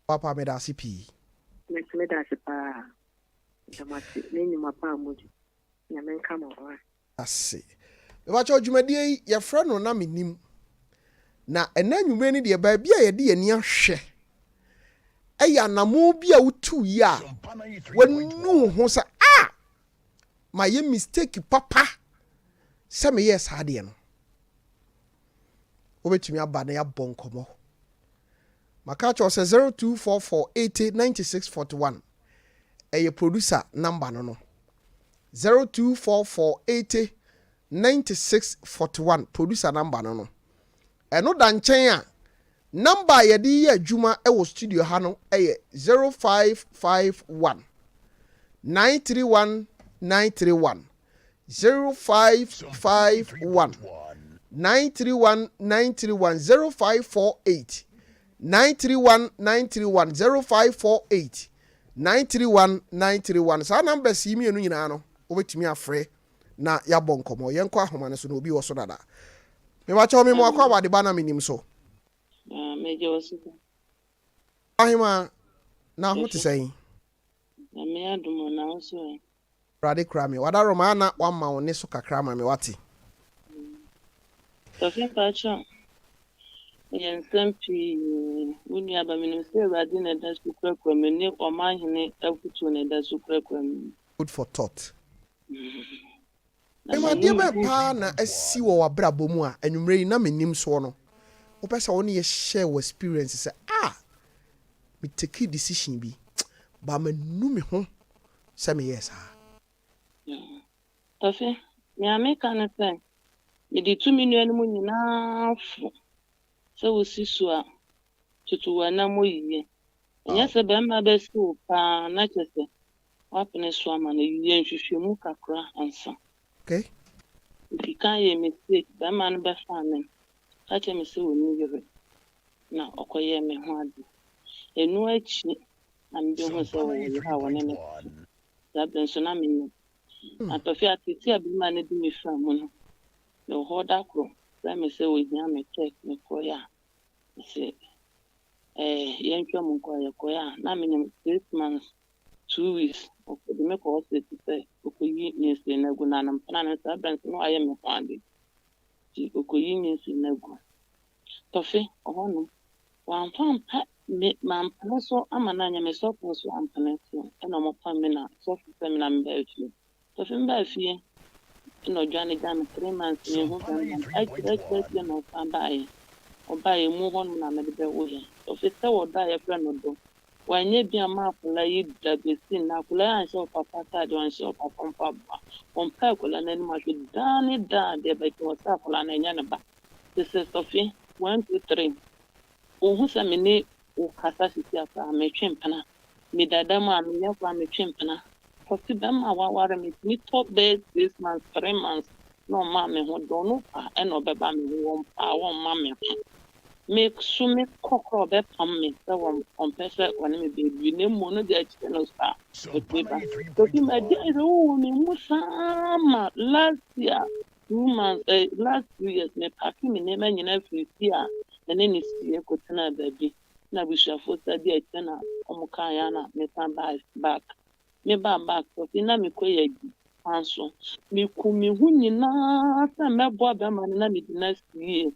Papa, meda ase pii. Mate, meda ase paa. Meda mo ase ne nnwuma pa a modi. Nyame nka mo ho. Ase. Mepakyɛw, dwumadie yi, yɛfrɛ no Na Mennim. Na ɛnɛ anwummerɛ no deɛ, baabi a yɛde yɛn ani ahwɛ ɛyɛ anammɔn bi a wotu yi a wanu wo ho sɛ, ah, mayɛ mistake papa sɛ meyɛɛ saa adeɛ no. Wobɛtumi aba na yɛabɔ nkɔmmɔ. Maka kyerɛ wo sɛ 0244 80 96 41 ɛyɛ producer number no. 0244 80 96 41, producer number no. Ɛno da nkyɛn a, number a yɛde yɛ adwuma wɔ studio ha no yɛ 0551 931 931, 0551 931 931, 0548 931 931, 0548 931 931. Saa numbers yi mmienu nyinaa no, wobɛtumi afrɛ na yɛabɔ nkɔmmɔ. Yɛnkɔ ahoma no so na obi wɔ so dada. Mebakyɛw, me mu akɔ awade ba Na Menim so. Ah, megye wo so. Ahema, na ho te sɛn? Nyame adom o, na wo so ɛ? Awurade kura me. Wadaroma na wama wo ne so kakra ma me, wate. Tɔfe, mpakyɛ, ɛyɛ nsɛm pii. Wo nuaba, menim sɛ Awurade na ɛda so kurakura me ne ɔmanhene afotuo na ɛda so kurakura me. Food for thought. Na Ɛma adeɛ m'anim bɛn paa na asi wɔ w'abrabɔ mu a anwummerɛ yi Na Menim soɔ no, wopɛ sɛ wo ne yɛ share wɔ experience sɛ, ah, me take decision bi ba manu me ho? sɛ meyɛɛ saa. Tɔfe, nea meka ne sɛ, mede tu me nuanom nyinaa fo sɛ wosi so a, tutu w'anammɔn yiye. Ɛnyɛ sɛ barima bɛsi wo paa na kyerɛ sɛ woapene so ama no. Yɛ nhwehwɛmu kakra ansa. Okay. Medi kan yɛɛ mistake, barima no bɛfaa me no, ɔka kyerɛɛ me sɛ onni yere na ɔkɔyɛɛ me ho ade. Ɛno akyi na mebɛhuu sɛ ɔwɔ yere a ɔne no te. Saa berɛ nso na menyem. Na Tɔfe ateetee a barima no de me faa mu no, mewɔ hɔ da koro, ɔfrɛɛ me sɛ ɔhia me check, mekɔeɛ a, ɔse eh, yɛntwa mu nkɔ a, yɛkɔeɛ a, na menyem 6 months 2 weeks. Ɔde me kɔ hospital sɛ ɔkɔyi nyinsɛn no agu, na ne mpena no saa berɛ nso na wayɛ me ho ade. Nti ɔkɔyi nyinsɛn no agu. Tɔfe, ɔhɔnom, wamfa ampa me, mampene so ama no anyɛ me sɔfo nso ampene so, ɛna wɔpam me na sɔfo sɛ me na mebaa fie. Tɔfe mebaa fie, ɛna ɔdwane gyaa me 3 months, menhu bɛrima no. Akyire akyire akyire na ɔsan baeɛ. Ɔbaeɛ mu hɔnom na mede bɛwoeɛ. Tɔfe sɛ wɔdɔ a yɛfrɛ no dɔ. Wanyɛ bi amma akwadaa yi da bɛsi nnɛ. Akwadaa yi anhyɛ ɔpapa ataadeɛ, ɔnhyɛ ɔpapa mpaboa. Ɔmpɛ akwadaa no anim ahwɛ daa ne daa deɛ bɛkyɛ wɔ sɛ akwadaa no ɛnyɛ ne ba. Te sɛ Tɔfe, 1, 2, 3. Wohu sɛ me ne wo kasa sisi a koraa metwe mpena. Medada mu a menyɛ koraa metwe mpena. Tɔfe bɛrima a waware me tumi tɔ bɛyɛ 6 months, 3 months na ɔmaa me ho dɔ no pa ɛna ɔbɛba me ho wɔn pa a wɔmma me ho. Me so me kɔ koraa ɔbɛpam me sɛ wɔn ɔmpɛ sɛ ɔne me bɛbi na mmom no deɛ akyerɛ no so a ɔtumi ba. Tɔfe ma di ayɛ wɔ me mu saa ma last year 2 months, last 2 years me pack me nneɛma nyinaa firi fie a ɛne ne sie kɔtena baabi na abusuafoɔ sa di akyire na wɔn kaa ya na mesan baa back. Me baa back, Tɔfe, na mekɔ yɛ adi kwan so. Meku me ho nyinaa sɛ mɛboa bɛrima no na mede no asi yie.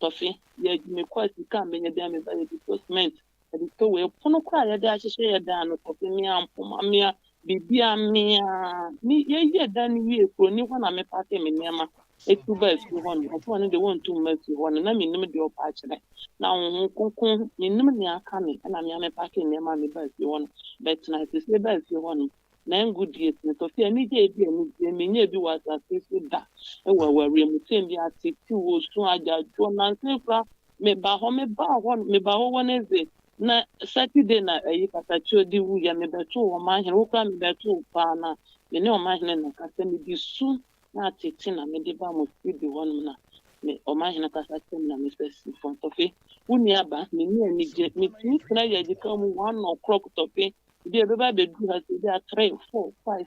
Tɔfe, yɛ adi mekɔ a sika a menya bi a meba yɛde tɔ cement, yɛde tɔ wei pono koraa a yɛde ahyehyɛ yɛ dan no, Tɔfe, mea mpoma mea biribia mea me yɛyɛ dan no wie kuroni hɔ na me pack me nneɛma etu baa fie hɔ no. Ɔsɛ ɔno deɛ wɔntu mma fie hɔ no na menim deɛ ɔpa akyerɛ na honhom kronkron menim nea aka me ɛna mea me pack nneɛma a mebaa fie hɔ no bɛtena sisi baa fie hɔ no. Na ngu die no, Tɔfe, anigye a ebi anigye menyɛ bi wɔ asase so da ɛwɔ awareɛ mu tɛm bi atete wɔ su agyadwoɔ nansa koraa meba hɔ mebaa hɔ meba hɔ Wednesday na Saturday na ɛyi kasakyerɛ di wuyɛ mebɛto ɔmanhene wo koraa mebɛto paa na me ne ɔmanhene na kasa mede su na atete na mede ba mo studio hɔnom na me ɔmanhene kasa kyerɛ me na mesɛ si fam. Tɔfe, wo nua ba menni anigye metumi tena yɛ agyika mu 1 o'clock. Tɔfe, bi a ɛbɛba abɛduru ha sɛ bi a 3, 4, 5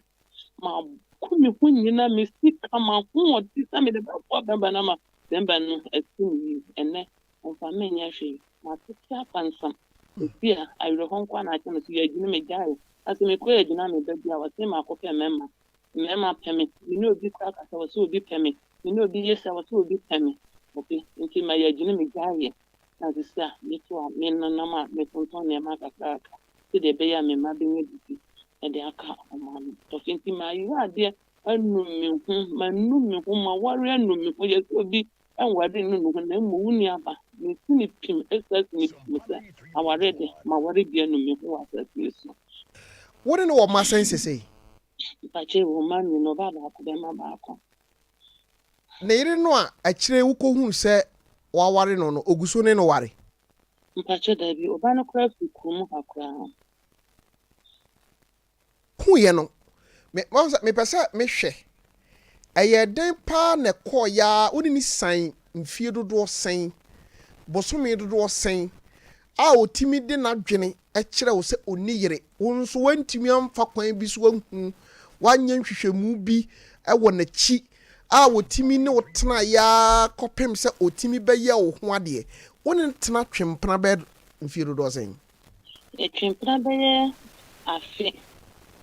mako me ho nyina me sika mahoɔden sɛ mede bɛboa bɛrima no ama bɛrima no asi me yie. Ɛnɛ ɔmfa menyɛ hwee, matete apansam efi a awerɛhɔ nko a na akyɛ me so yɛagyina me gyae asɛ mekɔ yɛgyina me ba bi a wɔse maakɔpɛ mmarima mmarima pɛ me me ne obi kora kasa wɔ sɛ obi pɛ me ne obi yɛ sɛ wɔ sɛ obi pɛ me ɔpe nti ma yɛagyina me gyaeɛ na sisi a meto a menenam a metontɔn nneɛma kakrakra sɛdeɛ ɛbɛyɛ a me mma bɛnya bibi ɛde aka ɔmo ano. Tɔfe, nti mayɛ adeɛ anu me ho, manu me ho, maware anu me ho. Yɛ sɛ obi ɛnware nu ne ho na mmom wo nua ba mesi ne pim ɛsa si ne pim sɛ aware de maware bi anu me ho wɔ asase yi so. Wo ne no wɔ mma sɛn sesei? Mpakyɛ, wɔ mma mmienu, ɔbaa baako, bɛrima baako. Ne yere no a akyire wokɔhuu sɛ waware no no, ogu so ne no ware? Mpakyɛ, daabi, ɔbaa no koraa firi kurom ha koraa. Huiɛ no, me mahu sɛ mepɛ sɛ mehwɛ ɛyɛ dɛn paa na ɛkɔɔ yaa wo ne ne san mfie dodoɔ sɛn, bosome dodoɔ sɛn a ɔtumi de n'adwene kyerɛ wo sɛ ɔnni yere, wo nso woantumi amfa kwan bi so ahu, woanyɛ nhwehwɛmu bi wɔ n'akyi a wɔtumi ne wo tena yaa kɔpem sɛ ɔtumi bɛyɛ wo ho adeɛ. Wo ne no tena twempena bɛyɛ mfie dodoɔ sɛn? Yɛtwempena bɛyɛ afe.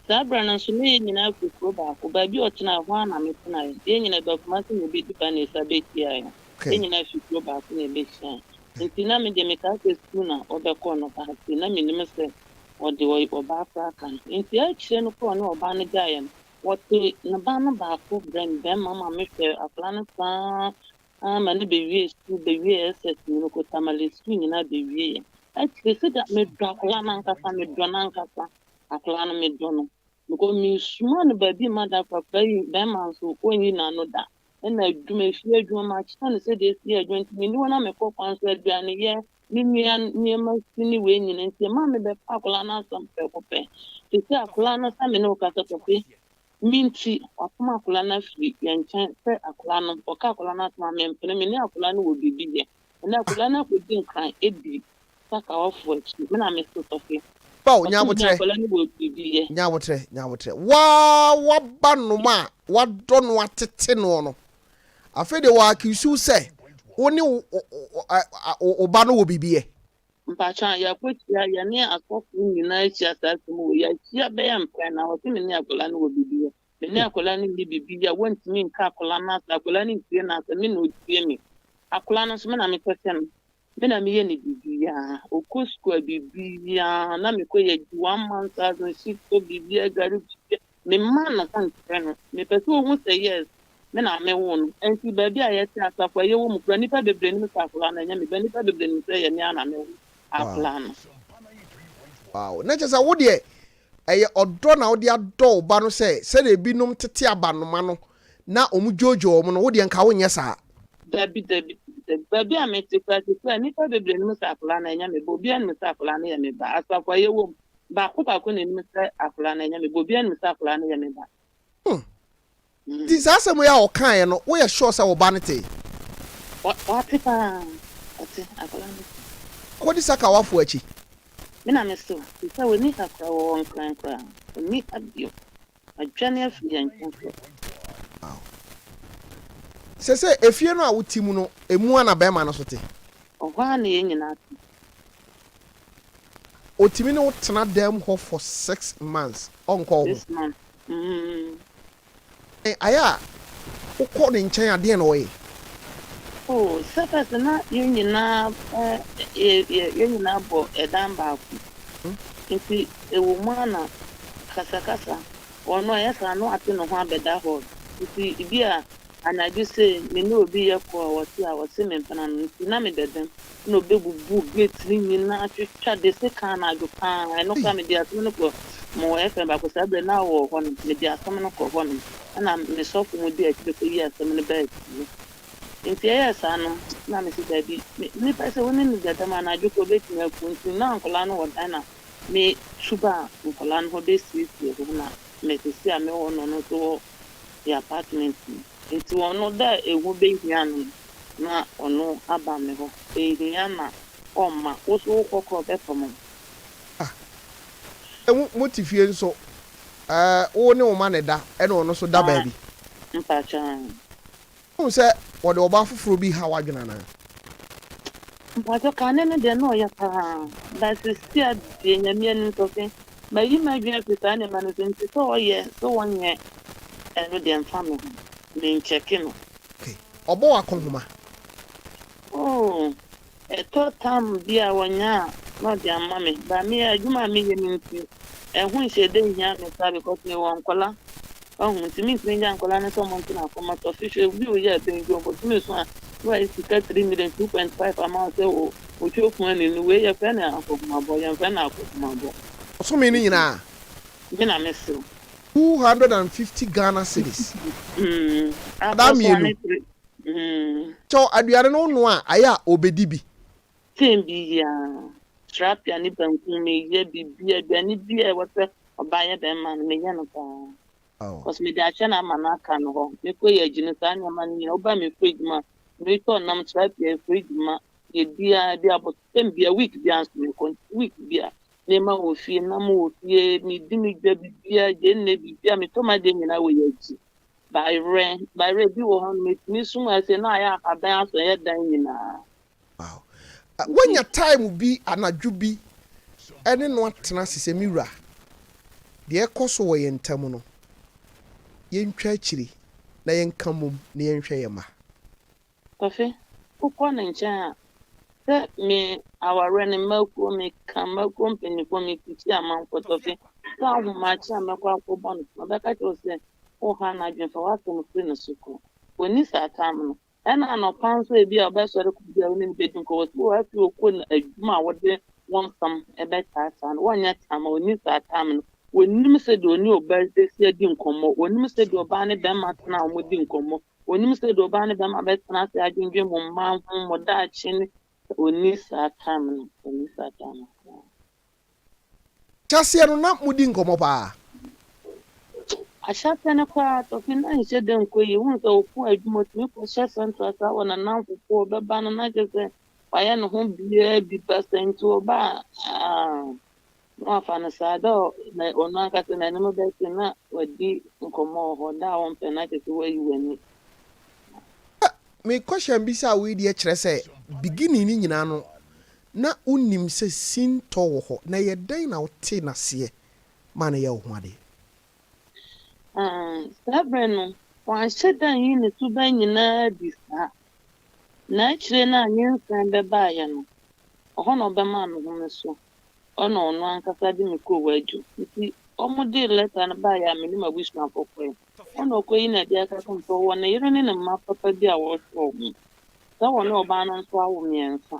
Saa berɛ no nso na yɛn nyinaa firi kuro baako. Baabi a ɔtenaeɛ hɔ ara na metenaeɛ. Yɛn nyinaa ba Kumasi na yɛbɛdi ba na yɛsan bɛhyiaeɛ. Yɛn nyinaa firi kuro baako na yɛbɛhyiaeɛ. Nti na me deɛ mekaa sɛ sukuu na ɔbɛkɔ no baase na menim sɛ ɔde ɔbaa koraa ka no. Nti akyire no koraa ɔne ɔbaa no gyaeɛ no, wɔte ne ba no baako brɛ me bɛrima ma mehwɛ akwadaa no saa ma ne bɛwie sukuu, bɛwie SS nyina, kɔ Tamale sukuu nyinaa bɛwieɛ. Akyire sɛdeɛ medɔ akwadaa no ankasa, medɔ no ankasa, akwadaa no medɔ no. Because mensuma no baabi mma da koraa, akwadaa yi bɛrima nso ɔnyi n'ano da. Ɛna adwuma, efie adwuma, makyerɛ no sɛdeɛ esi yɛ adwuma nti menni hɔ na mekɔ kwan so aduaneyɛ, me nua nneɛma si ne wei nyina nti ɛma mebɛfa akwadaa no asɛm prɛko pɛ. Te sɛ akwadaa no sɛ me ne wo kasa pɛpɛ, me nti wapam akwadaa no afiri yɛn nkyɛn sɛ akwadaa no, ɔka akwadaa no asɛm a mempene, me ne akwadaa no wɔ biribi yɛ. Ɛnɛ akwadaa no akɔdi nkran adi Sakawafoɔ akyi, me na mese sɔfe. Paul, Ɔse nya me ne aboterɛ, akwadaa no wɔ biribi yɛ. nya aboterɛ, nya aboterɛ. Woaa w'aba nom a w'adɔ no atete noɔ no, afei deɛ wɔ accuse wo sɛ wo ne wo wo ba no wɔ biribi yɛ. Mpakyɛ a yɛakɔhyia, yɛne asɔfo nyinaa ahyia saa asɛm wei, yɛahyia bɛyɛ mprɛn na ɔse me ne akwadaa no wɔ biribi yɛ. Me ne akwadaa no nni biribi yɛ, wɔntumi nka akwadaa no asɛm, akwadaa no ntie n'asɛm, me na ɔtie me. Akwadaa no nso me na mekɔhwɛ no. Me na meyɛ no biribiara. Ɔkɔ sukuu a biribiara na mekɔ yɛ gye one month thousand shito biribiara gari biribiara. Memma ne ho nkyerɛ no. Mepɛ sɛ ɔhu sɛ yes me na mewoo no. Nti baabi a yɛte asafo a yɛwɔ mu koraa nnipa bebree nim sɛ akwadaa no ɛnyɛ me ba. Nnipa bebree nim sɛ ɛyɛ me ara na mewoo akwadaa no. Wow. Na kyerɛ sɛ wo deɛ Ɛyɛ ɔdɔ na wode adɔ wo ba no sɛ sɛdeɛ ebinom tete abanoma no na wɔdwoodwoo wɔn no, wo deɛ nka wonyɛ saa. Dabi, dabi, dabi. Baabi a mete koraa seesei a, nnipa bebree nim sɛ akwadaa no ɛnyɛ me ba. Obiara nim sɛ akwadaa no yɛ me ba. Asafo a yɛwɔ mu, baako baako na ɛnim sɛ akwadaa no ɛnyɛ me ba. Obiara nim sɛ akwadaa no yɛ me ba. Hmm. Nti saa asɛm yi a ɔkaeɛ no, woyɛ sure sɛ wo ba no tee? Wate paa, ɔte, akwadaa no te. Kɔdi sakawafoɔ akyi. Me na mese wo, te sɛ ɔnni ha koraa, ɔwɔ Nkran koraa, ɔnni ha bio. Wadwane afiri yɛn nkyɛn kɔ. Wow. Sese efie no a wote mu no, emu ara na bɛrima no nso te? Ɔhɔ ara na yɛn nyinaa te. Otumi ne wo tena dan mu hɔ for 6 months, ɔnkɔ wo ho? 6 months, mm. Ayɛ a wokɔ ne nkyɛn a, deɛn na ɔyɛ? Oh, sɛ first na yɛn nyinaa eh, yɛ, yɛ, yɛn nyinaa bɔ ɛdan baako. Nti ɛwɔ mu a na kasakasa, ɔno ɛyɛ saa na wate ne ho abɛda hɔ. Nti bi a anadwo sei me ne obi yɛ kɔ a ɔte a ɔse me mpena no nti na meda dam na ɔbɛbubu gate no nyinaa twitwa de sekan anadwo paa. Ɛno koraa mede asɛm no kɔ mewɔ FM baako saa berɛ na wɔ hɔ nom, mede asɛm no kɔ hɔ nom ɛna me sɔfo mu di akyire kɔyi asɛm no baa fie. Nti ɛyɛɛ saa no na mese daabi, nipa sɛ wo ne no da dam anadwo koraa ɔbɛtumi aku nti na nkwadaa no wɔ dan na metu baa nkwadaa no hɔ bɛsiesie hɔ na me sisi a mewɔ no no nso wɔ yɛ apartment mu. Nti ɔno da a ehu bɛhia no no na ɔno aba me hɔ. Ɛnhia na ɔmma. Wo nso wokɔ koraa ɔbɛpam wo. Ah, mo mote fie nso, eh, wo ne wo mma na ɛda, ɛna ɔno nso da Ah, baabi. mpakyɛ aane. Wohu sɛ wɔde ɔbaa foforɔ bi ha w'adwene anaa? Mpakyɛ kane no deɛ na ɔyɛ paa but sesia deɛ Nyame anim sɔfe mayi m'adwene afiri saa nneɛma no so nti sɛ ɔyɛ sɛ ɔnyɛ ɛno deɛ mfa me ho menkyɛke no. Okay, ɔbɔ w'akɔnhoma? Oh, ɛtɔ tam bi a ɔnya a na ɔde ama me but me adwuma a meyɛ no nti ɛho nhyɛ da nhia me saa because mewɔ nkɔla. Wahu? Nti mentumi ngya nkwadaa no sɛ ɔmo ntena fam atɔ fish. Obi oyɛ abɛndwo bosome so a na wayi sika 3 million 2.5 ama wo sɛ o otwa okun ani no wei yɛfrɛ no akɔhomabɔ yɛmfrɛ no akɔhomabɔ. Bosome no Nti nyinaa? me na mesew. 250 Ghana cedis. Adaa Akɔ so a mmienu. ne three. Kyɛw aduane no wonoa a ayɛ a obedi bi. Tem biara, tilapia ne banku meyɛ biribiara, aduane biara a ɛwɔ sɛ ɔbaa yɛ bɛrima no meyɛ no paa. Cause mede ahyɛ no ama no aka no hɔ. Mekɔ yɛ akyi no saa nneɛma no nyinaa woba me fridge mu a metɔ nam tilapia fridge ma yɛdi a bi abosome bia week bia nso mekɔ week bia nneɛma wɔ fie nam wɔ fie medi me dwa biribiara gyeene biribiara metɔ m'adeɛ nyinaa wɔ yɛ akyi. Bayerɛ bayerɛ bi wɔ hɔ no metumi sum ase na ayɛ ahaban asɔ yɛ dan nyinaa. Wow. Woanya time bi anadwo bi ne no atena ase sɛ, Me wura, deɛ ɛrekɔ so wɔ yɛn ntam no, yɛntwa akyiri na yɛnka mmom na yɛnhwɛ yɛn mma? Kofi, wokɔ ne nkyɛn a, sɛ me awareɛ no mmakuo, meka mmakuo mpanimfoɔ, metikyi amanfoɔ, Tɔfe, sɛ ahomakye a mɛkɔ akɔbɔ no, ɔbɛka kyerɛ wo sɛ woha n'adwene fa w'asɛm firi ne so kɔ. Ɔnni saa time no. Ɛna anɔpa nso ebi a ɔbɛsɔre kɔ bi a wo ne no bɛdi nkɔmmɔ sɛ wɔ afei ɔkɔ no adwuma a wode wo nsɛm ɛbɛtaataa no wɔnyɛ time a ɔnni saa time no. Ɔnnim sɛdeɛ ɔne ɔbaa bɛsi adi nkɔmmɔ, ɔnnim sɛdeɛ ɔbaa ne bɛrima tena a wɔdi nkɔmmɔ, ɔnnim sɛdeɛ ɔbaa ne bɛrima bɛtena ase adwendwen mo mma ho, mo daakye ne, ɔnni saa time no, ɔnni saa time no koraa. Ahyɛaseɛ no na modi nkɔmmɔ paa? Ahyɛaseɛ no koraa Tɔfe na nhyɛ da nkɔ yie, wohu sɛ ɔkɔ adwuma ɔtumi kɔhyɛ central saa wɔ n'anamfofoɔ ɔbɛba no na kyerɛ sɛ wayɛ ne ho biara bi basa nti ɔba a ah, Na wafa no saa, da a na ɔno ankasa n'anim bɛte na wadi nkɔmmɔ wɔ hɔ, da a wompɛ no na kyerɛ sɛ woayi w'ani. Me question bisa wo yi deɛ kyerɛ sɛ beginning no nyinaa no na wonim sɛ sintɔ wɔ hɔ na ɛyɛ dɛn na wotee no aseɛ maa no yɛɛ wo ho adeɛ? Ah, saa berɛ no, wanhyɛ da anyi ne suban nyinaa adi saa. Na akyire no a nyinsɛn bɛbaeɛ no, ɛhɔ na ɔbɛmaa me home so. Ɔna ɔno ankasa de me kɔɔ Wadwo. Nti wɔde lɛta no baeɛ a me ne m'abusuafo kɔe. Ɔna ɔkɔyi no adi aka kyerɛ me sɛ ɔwɔ ne yere ne ne mma papa bi a wɔhwɛ wɔn. Sɛ wɔne ɔbaa no nso awo mmiɛnsa.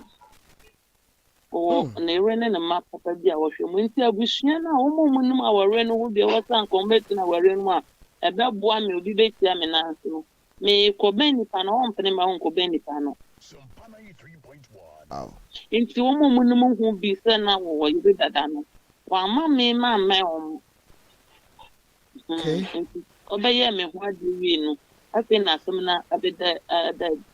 Ɔwɔ ne yere ne ne mma papa bi a wɔhwɛ wɔn. Nti abusua no a wɔn a wɔnim awareɛ no ho deɛ ɛwɔ sɛ anka wɔbɛtena awareɛ no mu a ɛbɛboa me obi bɛtia me nan ase no, Merekɔbɛn nipa no, ɔmpene mma wonkɔbɛn nipa no. Enti wɔn a wɔnim ho bi sɛ na wɔwɔ yere dada no, wɔamma me mammɛn wɔn. Enti ɔbɛyɛɛ me ho ade wiei no, afei na asɛm no abɛda ada adi.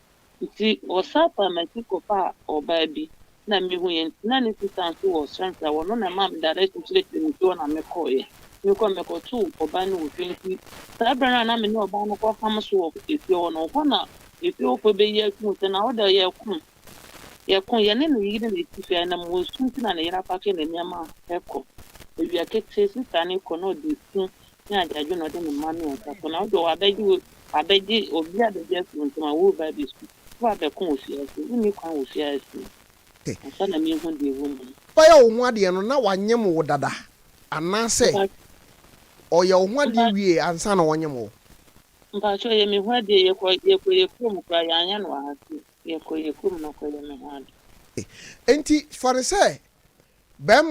Enti wɔsan faa m'akyi kɔfaa ɔbaa bi na mihui. Enti na ne sista nso wɔ Central hɔ, ɔno na ɛmaa me direction kyerɛkyerɛɛ me fie hɔ na mekɔeɛ. Mekɔe mekɔtoo ɔbaa no wɔ fie nti saa berɛ no a na me ne ɔbaa no kɔham so wɔ efie hɔ no, hɔ na efie hɔfoɔ bɛyi atum sɛ na wo deɛ yɛko. Yɛko, yɛne ne yere na ɛte fie ha na mewɔ su nti na ne yere apake ne nneɛma kɔ. Awia ketee sista no rekɔ na ɔde su ne agyaadwo na ɔde ne mma mmiɛnsa kɔ na wo deɛ wabɛgye wo wabɛgye obi abɛgye afiri wo nsam a woreba abɛsu. Woabɛko wɔ fie ase, wonni kwan wɔ fie ase ansa na mehu deɛ ɛwɔ mu no. Ɔyɛ wo ho adeɛ no na wanyem wo dada anaasɛ ɔyɛ wo ho adeɛ wie ansa na ɔnyem wo? Mpakyɛw yɛ me ho adeɛ yɛkɔ yɛkɔ yɛ kurom koraa yɛanyɛ no wɔ ha sei yɛkɔ yɛ kurom na ɔkɔ yɛ me ho adeɛ. Enti fa no sɛ bɛrima.